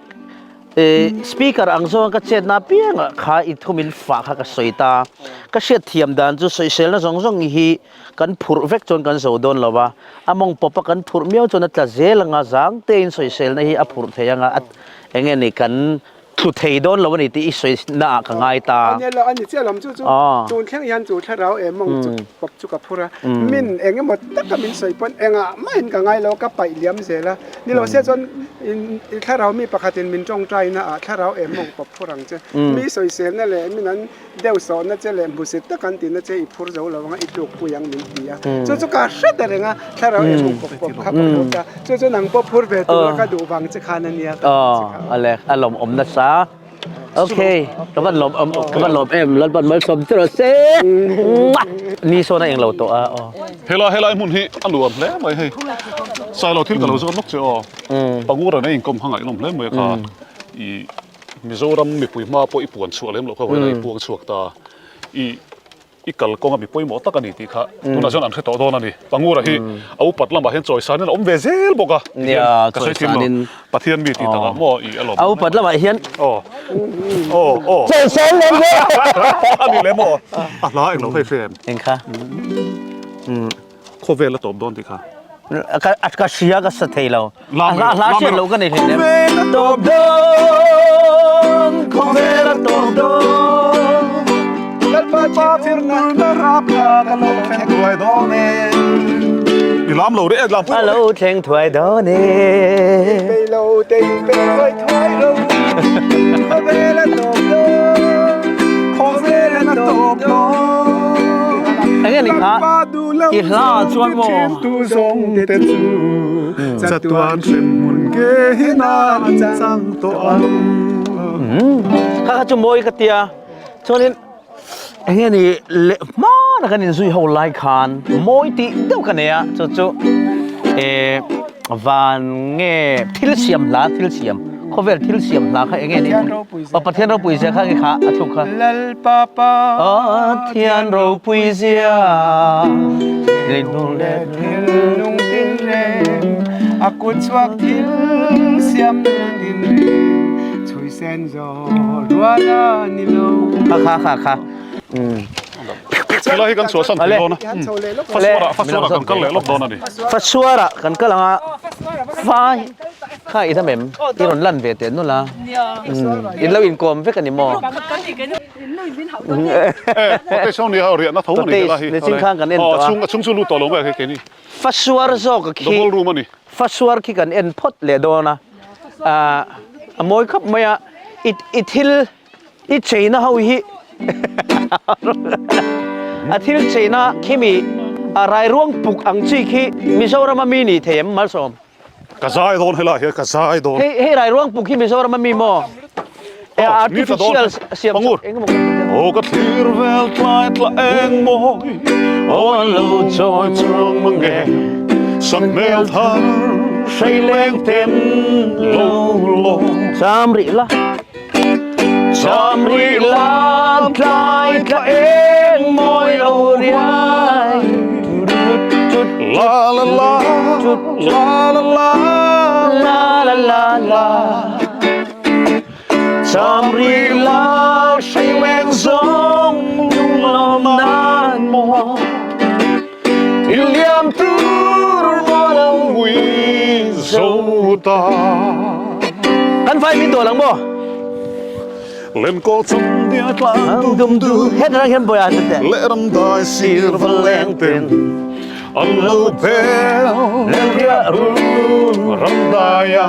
speaker ang zawng ka chetna apiangah kha i thu min fah kha ka sawi ta, ka hriat thiam dan chu sawiselna zawng zawng hi kan phurh vek chuan kan zo dawn lo a, a mawng pawp a kan phurh miau chuan a tla zel anga zang tein sawiselna hi a phurh thei anga eng nge ni kan Thlu thei dawn lo a ni tih i sawi na ah ka ngai ta. A ni lo, a ni chiah lo chu chu tun thleng hian chu thlarau em mawng chu pawp chu ka phur a, min eng emaw taka min sawi pawn engah mahin ka ngai lo, ka paih liam zel a, ni lo se chuan thlarau mi pakhatin min tawngtai na ah thlarau em mawng pawp phur ang che, mi sawiselna leh min an deuh sawhna che leh hmusit tak an tihna che i phur zo lo ang a, i tluk pui ang min ti a, chu chu ka hre ta reng a, thlarau em mawng pawp pawp kha ka phur ta, chu chu nang pawh phur ve tura ka duh vang che khan a nia ka tih che kha. Awle, a lawmawm nasa. Ok, ka van lawm awm, ka van lawm em, Lalpan malsawm che rawh se. Ni sawn a englo tawh a aw. Helai helai hmun hi a nuam hle mai hei. Sailo thil ka lo zawt lawk che aw. Pangura nei inkawm kha ngaihnawm hle mai kha. I Mizoram mipui hma pawh i puan chhuah lem loh kha vawiin a i puang chhuak ta. I i kal kawnga mi pawimawh tak a ni tih kha tunah chuan an hre tawh dawn a ni. Pangura hi a upat lamah hian chawisanin a awm ve zel bawk a ti hian ka sawi thiam lo. Pathian mi tih takah maw i a lawm. A upat lamah hian aw aw aw chawisan lem ve a ni lem aw. A hla englo hei hre em? Eng kha? Khawvel a tawp dawn tih kha. Ka hria ka sa thei lo. A hla hla hriat lo ka nei hlei nem. Khawvel a tawp dawn, khawvel a tawp dawn. Lalpa thirna rap la ka lo thleng thuai dawn e. I lam lo reh lam pui. A lo thleng thuai dawn e. Inpei lo te inpei thuai thuai ro. Khawvel a tawp dawn, khawvel a tawp dawn. Enge ni kha? I hla chuan maw? Chatuan hremhmun ke hinan an chang tawh ang. Kha kha chu mawi ka tia. Chuanin enge ni leh hmana kan inzui ho lai khan mawi tih deuh ka nei a, chu chu eh van nge thil siam hla thil siam khawvel thil siam hla kha enge ni? Aw Pathian ropui zia kha nge kha a thluk kha? Lalpapa Pathian ropui zia Lei leh thil nung tin reng a kut chhuak thil siam tin reng chhui. sen zo rual a ni lo. Kha kha kha kha. Helai hi kan chhuahsan thei dawn a. Fasuarah Fasuarah kan kal leh lawk dawn a ni. Fasuarah kan kal ang a. Vai kha i dam em? I rawn lan ve teh nawlh a. In lo inkawm vek a ni maw? Cottage ho nia riahna tho a ni helai hi. Nichin khan kan en tawh a. A chhung chu lut tawh lo mai a keini. Fasuar zawk a khi. Double room a ni. Fasuar khi kan en phawt leh dawn a. A mawi khawp mai a. I thil I cheina ho hi a thil cheina khimi a rairuang puk ang chi khi Mizoram a mi ni thei em Malsawm? Ka zai dawn helai hian ka zai dawn. Hei hei rairuang puk hi Mizoram a mi maw? E artificial siam Pangur. Engemaw ka ti deuh. Aw ka thlir vel tlai tla eng mawi Aw an lo chawi chuang mang e Sak hmel thar hrei leng ten lo lawm. Cham rih la. Cham rih la tlai tla eng mawi lo riai La la la la la la la la la la Cham rih la hrei leng zawng lung lawm nan maw I liam tur maw lo ngui zo ta. Kan vai min dawl ang maw? Lenkawl cham dia tlang dum du. Het rang hian bawi ah teh. Leh ram dai sir va leng ten an lo bel. Leng riah run ram dai a.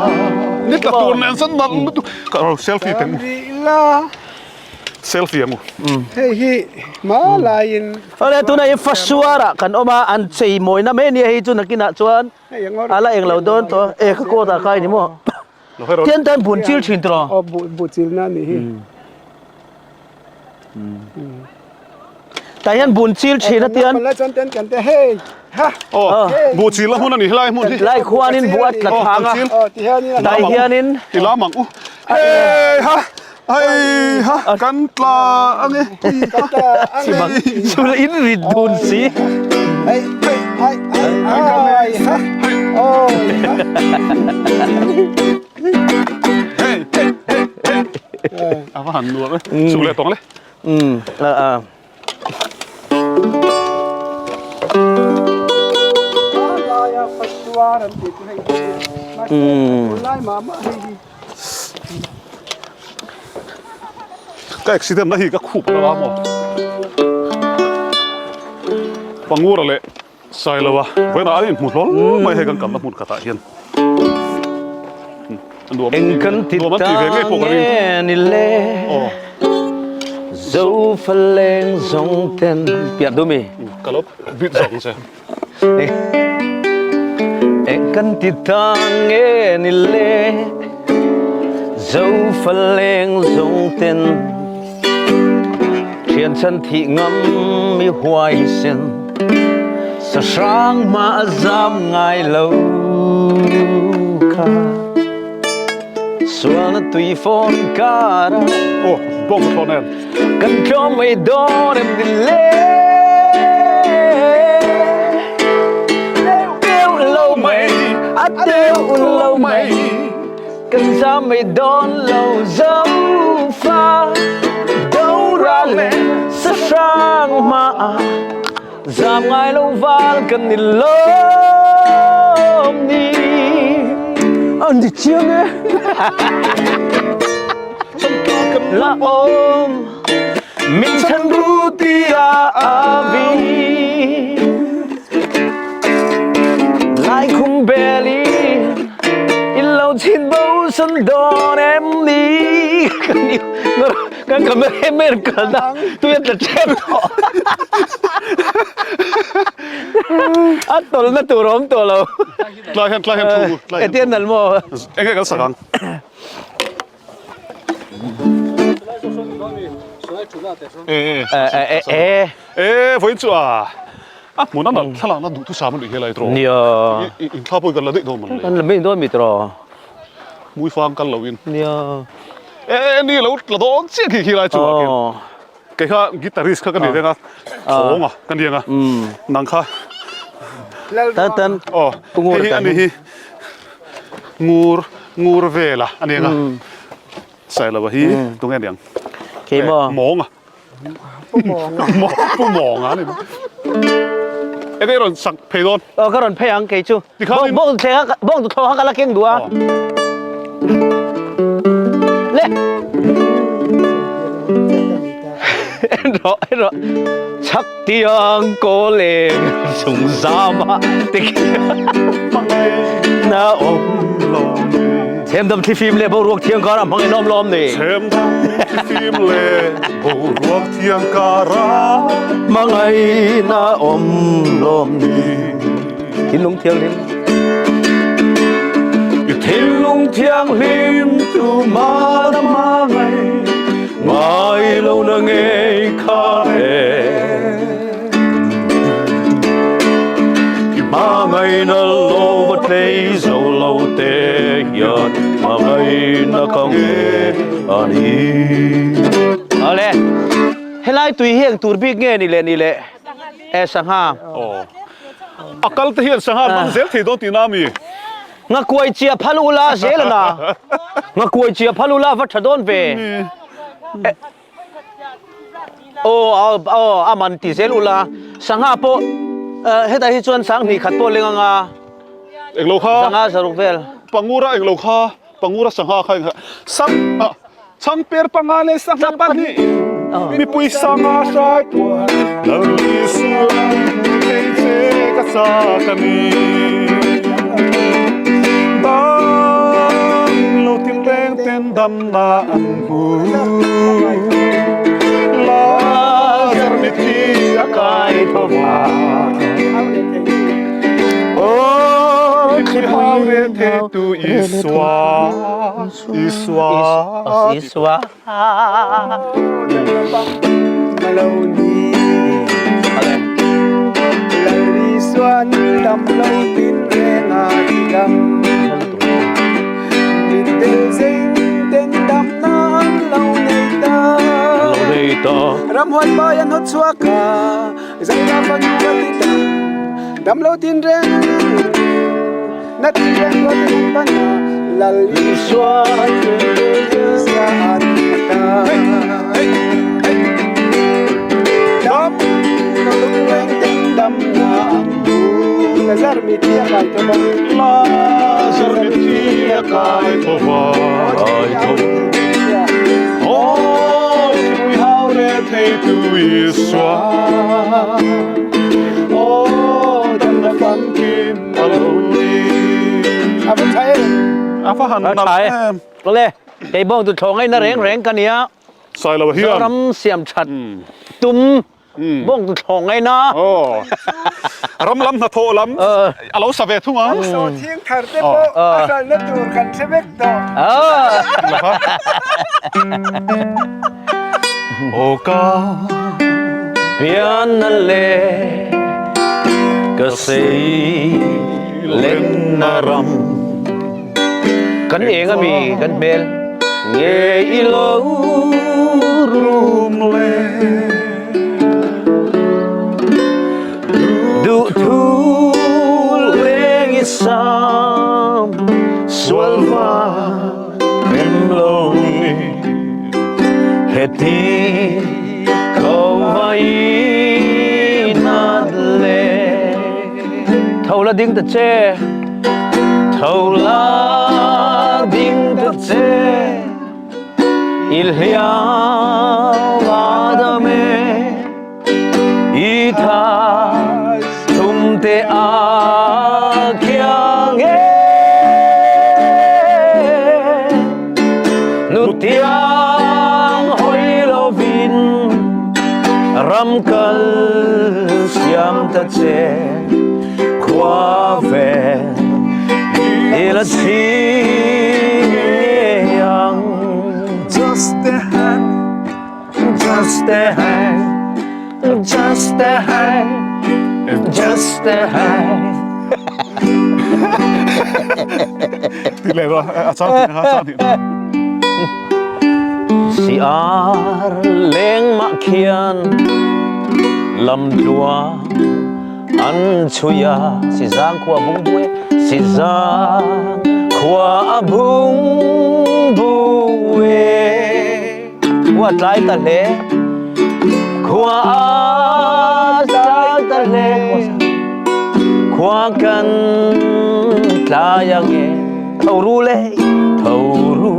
Ni tla tur nen san nalh lutuk. Ka selfie teng. Selfie ang u. Hei hi hma laiin. Awle tunah hi Fasuarah kan awm a, an chei mawina mai ania hei chu nakinah chuan a la englo dawn tawh a, e ka coat ah kai ni maw tian tan bun chil thin tawh. Aw bu chilna a nih hi. Tah hian bun chil thin a tian. Hei ha. Aw bu chil a hmun a ni helai hmun hi. Lai khuanin bu a tla thang a. Tah hianin. I lam ang u. Hei ha. Hei ha kan tla ange kan tla ange Chul in rit dun si Hei hei hei hei ha oh Hei hei hei hei A va han nuam e Chuk leh tawng le Um a a Laia fasuar an tih chu hei mahse lai mah mah hei hi Ka accident na hi ka khup a la maw? Pangura leh Sailoa vawiinah an inhmu hlawl mai hei kan kalna hmun khatah hian nuam Eng kan ti nuam an ti ve ngei pawh ka ring. ta nge ni le Zofa leng zawng ten piah du mi? Ka lo bit zawk ang che. Eng kan ti ta nge ni le Zofa leng zawng ten Thian chan thih ngam mi huaisen Sahrang hma a zam ngai lo kha Sualna tui fawn kar ah Aw, bawng ka thlawn em? Kan tlawm mai dawn em ni le? Deuh lo mai, a deuh lo mai, Kan zam mai dawn lo zo fa Do ra le sahrang hma ah Zam ngai lo val kan ni lawm ni. An ti chiang e. La awm min chan ru ti a vi. Lai khum beli in lo chin bo san dawn em ni. Kan cameraman kal na tui a tla tep tawh. A tawlh na tur a awm tawh lo. Tlai hian tlai hian thu tlai hian. Etian nal maw? Eng nge kan sak ang? E e e e vawiin chu a a hmun a nalh thlalak na duhthusam a nih hi lai tawh. Nia. Inthla pawh kan la daih dawn mawn le. Kan la mai dawn mi tawh. Hmui fang kal lo in. Nia. E ni lo tla dawn chiah khi khi lai chu ah khian. Kei kha guitarist kha ka ni reng a, thawng a ka ni ang a. Nang kha. Tan tan. Aw hei hi ani hi ngur ngur vel a ani ang a. Sailova hi tunge niang? Kei maw? Mawnga. Pu Mawnga. Pu Mawnga ni. Enge i rawn sak phei dawn? Aw ka rawn phei ang kei chu. Tikhan Bawng thleng a bawng thlawh kha ka la keng duh a. Le. En rawh en rawh. Chhak tiang kaw leng chung zam a tikhian na awm lo ni. Chhemdam thlifim leh boruak thiang karah hmang in awm lawm ni. Chhemdam thlifim leh boruak thiang karah hmangaihna awm lawm ni. Thinlung thianghlim. I thinlung thianghlim tumah na hmangaih ngai lo na ngei kha e. I hmangaihna lo va tlei zo lo te hian hmangaihna ka nge a ni. Awle, helai tui hi eng tur bik nge ni le ni le? E sangha. Aw. A kal te hian sangha an hmang zel thei dawn tihna a mi? Ngakuai chia phal ula zel a na. Ngakuai chia phal ula va tha dawn ve. Aw aw a man ti zel ula. Sangha pawh hetah hi chuan sanghnih khat pawh leng anga. Englo kha. Sangha zaruk vel. Pangura englo kha. Pangura sangha kha engkha sang ah changper panga leh sangha pahnih mipui sangha hrai puan Lal Isua thei che ka chak a ni Dam lo tin reng ten damna an hmu Lazar mithi a kai tho va Aw thlipui re the tu Isua Isua Isua Lal Isuan dam lo tin reng a ti dam Mitdel zeng ten dam na an lo nei ta Ramhuai pai an hawt chhuak a Zai la fanu a ti dam Dam lo tin reng na tin reng lo tin pan a Lal Isua sia an ti ta Dam lo tin reng ten dam na an du Lazar mi thi a kai tho va Lazar mi thi a kai tho va Kai tho Aw tui hau re thei tu Isua Aw dam na famkim a lo ni. A va tha em? A va han nalh em? Awle, kei bawng tu thlawh ngaihna reng reng ka nia. Sailo hian. Zoram siam that tum bawng tu thlawh ngaihna. Aw. Ram lam hnathawh lam a lo sa ve thung ang. Saw thing thar te pawh a hralhna tur kan hre vek tawh. Aw ka pian le ka sei lenna ram kan eng ami kan hmel nge i lo rum le duh thu leng i sam sual va Em lo ni heti ko vai nat le Tho la ding ta che Tho la ding ta che I hliam adame I tha thum te a khiang e Nu tiang hoi lovin ram kal siam ta che khua ve i la chi ang Just a hand Just a hand, just a hand, just a hand. Ti leh rawh, a chang tih na kha, a chang tih na. Si ar leng mah khian lam tluang an chui a, si zang khua bung bu e, si zang khua a bung bu e. Khua tlai ta hle Khua a tlai ta hle Khua kan tlai ang e Tho ru le tho ru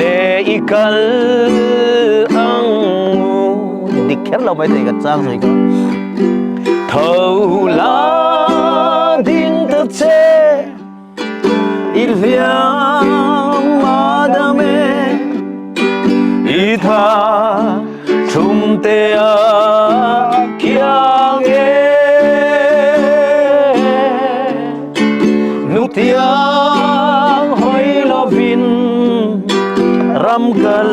le i kal ang u Dik kher lo mai thei ka chang zui ka Tho la ding ta che I hliam a dam e I tha thum te a kiang e Nu tiang hoi lovin ram kal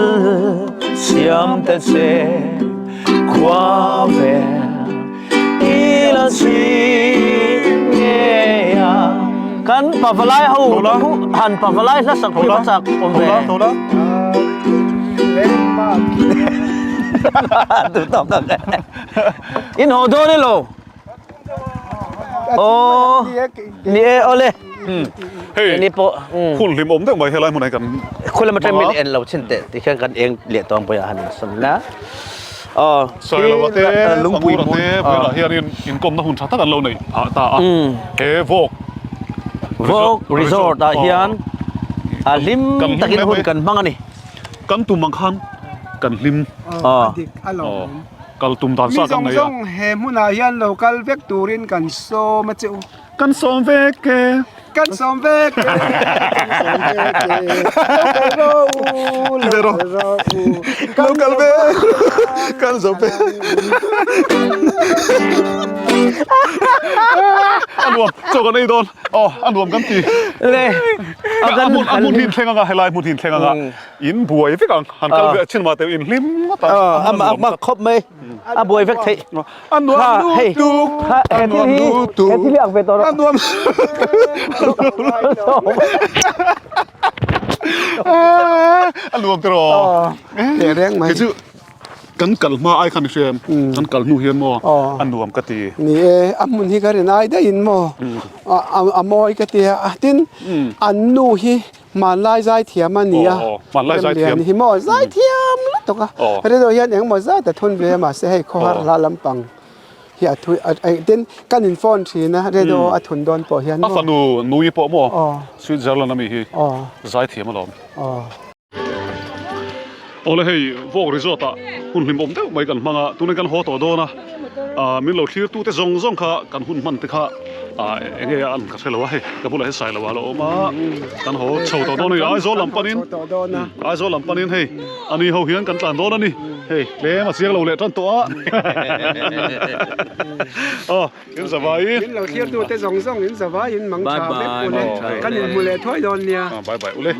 siam te che khua ve I la chhing nge a. Kan pavalai ho han pavalai hla sak hi va chak awm ve. Tu tawk tak e. In haw dawn elo? Aw ni e awle. Hei ni pawh hun hlim awm deuh mai helai hmunah hian kan Khulama ṭem min en lo chin teh ti khian kan eng leh tawng pawih ah han sawn la. Aw Sailova te, lungpui Pangura te bulah hianin inkawmna hun tha tak an lo neih phah ta a. He Vawk Vawk Resort ah hian a hlim takin hun kan hmang a ni. Kan tum ang khan kan hlim. Aw a dik a lawm. Kal tum dan sa kan nei a. Mi zawng zawng he hmunah hian lo kal vek turin kan sawm a che u. Kan sawm vek e. Kan sawm vek e. Kan sawm vek e. Lo kal rawh u. Lo kal rawh u. Lo kal vek. Kan zo vek. A nuam chaw kan ei dawn. Aw a nuam kan ti. Le. A hmun a hmun hi in thleng anga helai hmun hi in thleng anga in buai vek ang. Han kal ve a chin mah te in hlim ngawt a. A mak khawp mai. A buai vek theih. A nuam lutuk a nuam lutuk he thil hi ak ve tawh rawh a nuam a nuam tiraw teh reng mai kei chu kan kal hma ai khan i hria em kan kal hnu hian maw a nuam ka ti ni e a hmun hi ka rin ai daih in maw a mawi ka ti a tin an nu hi Hmanlai zaithiam a ni a, Remlian hi maw zaithiam lutuk a, Redo hian engmaw zat a thun ve a mahse hei khawhar hla lampang hi a thui tin kan in phone thin a Redo a thun dawn pawh hian maw. A fanu Nui pawh maw Switzerland ami hi zaithiam alawm. Awle hei Vawk Resort ah hun hlimawm deuh mai kan hmang a, tunah kan haw tawh dawn a, ah min lo thlir tute zawng zawng kha kan hun hman te kha ah eng nge a an ka hre lo a hei ka bulah hian Sailo a lo awm a, kan haw chho tawh dawn a ni Aizawl lam panin Aizawl lam panin hei ani ho hian kan tlan dawn a ni hei tlem a chiang lo leh tan tawh a aw in zavai min lo thlir tute zawng zawng in zavai in mang tha vek ule kan inhmu leh thuai dawn nia bye bye ule.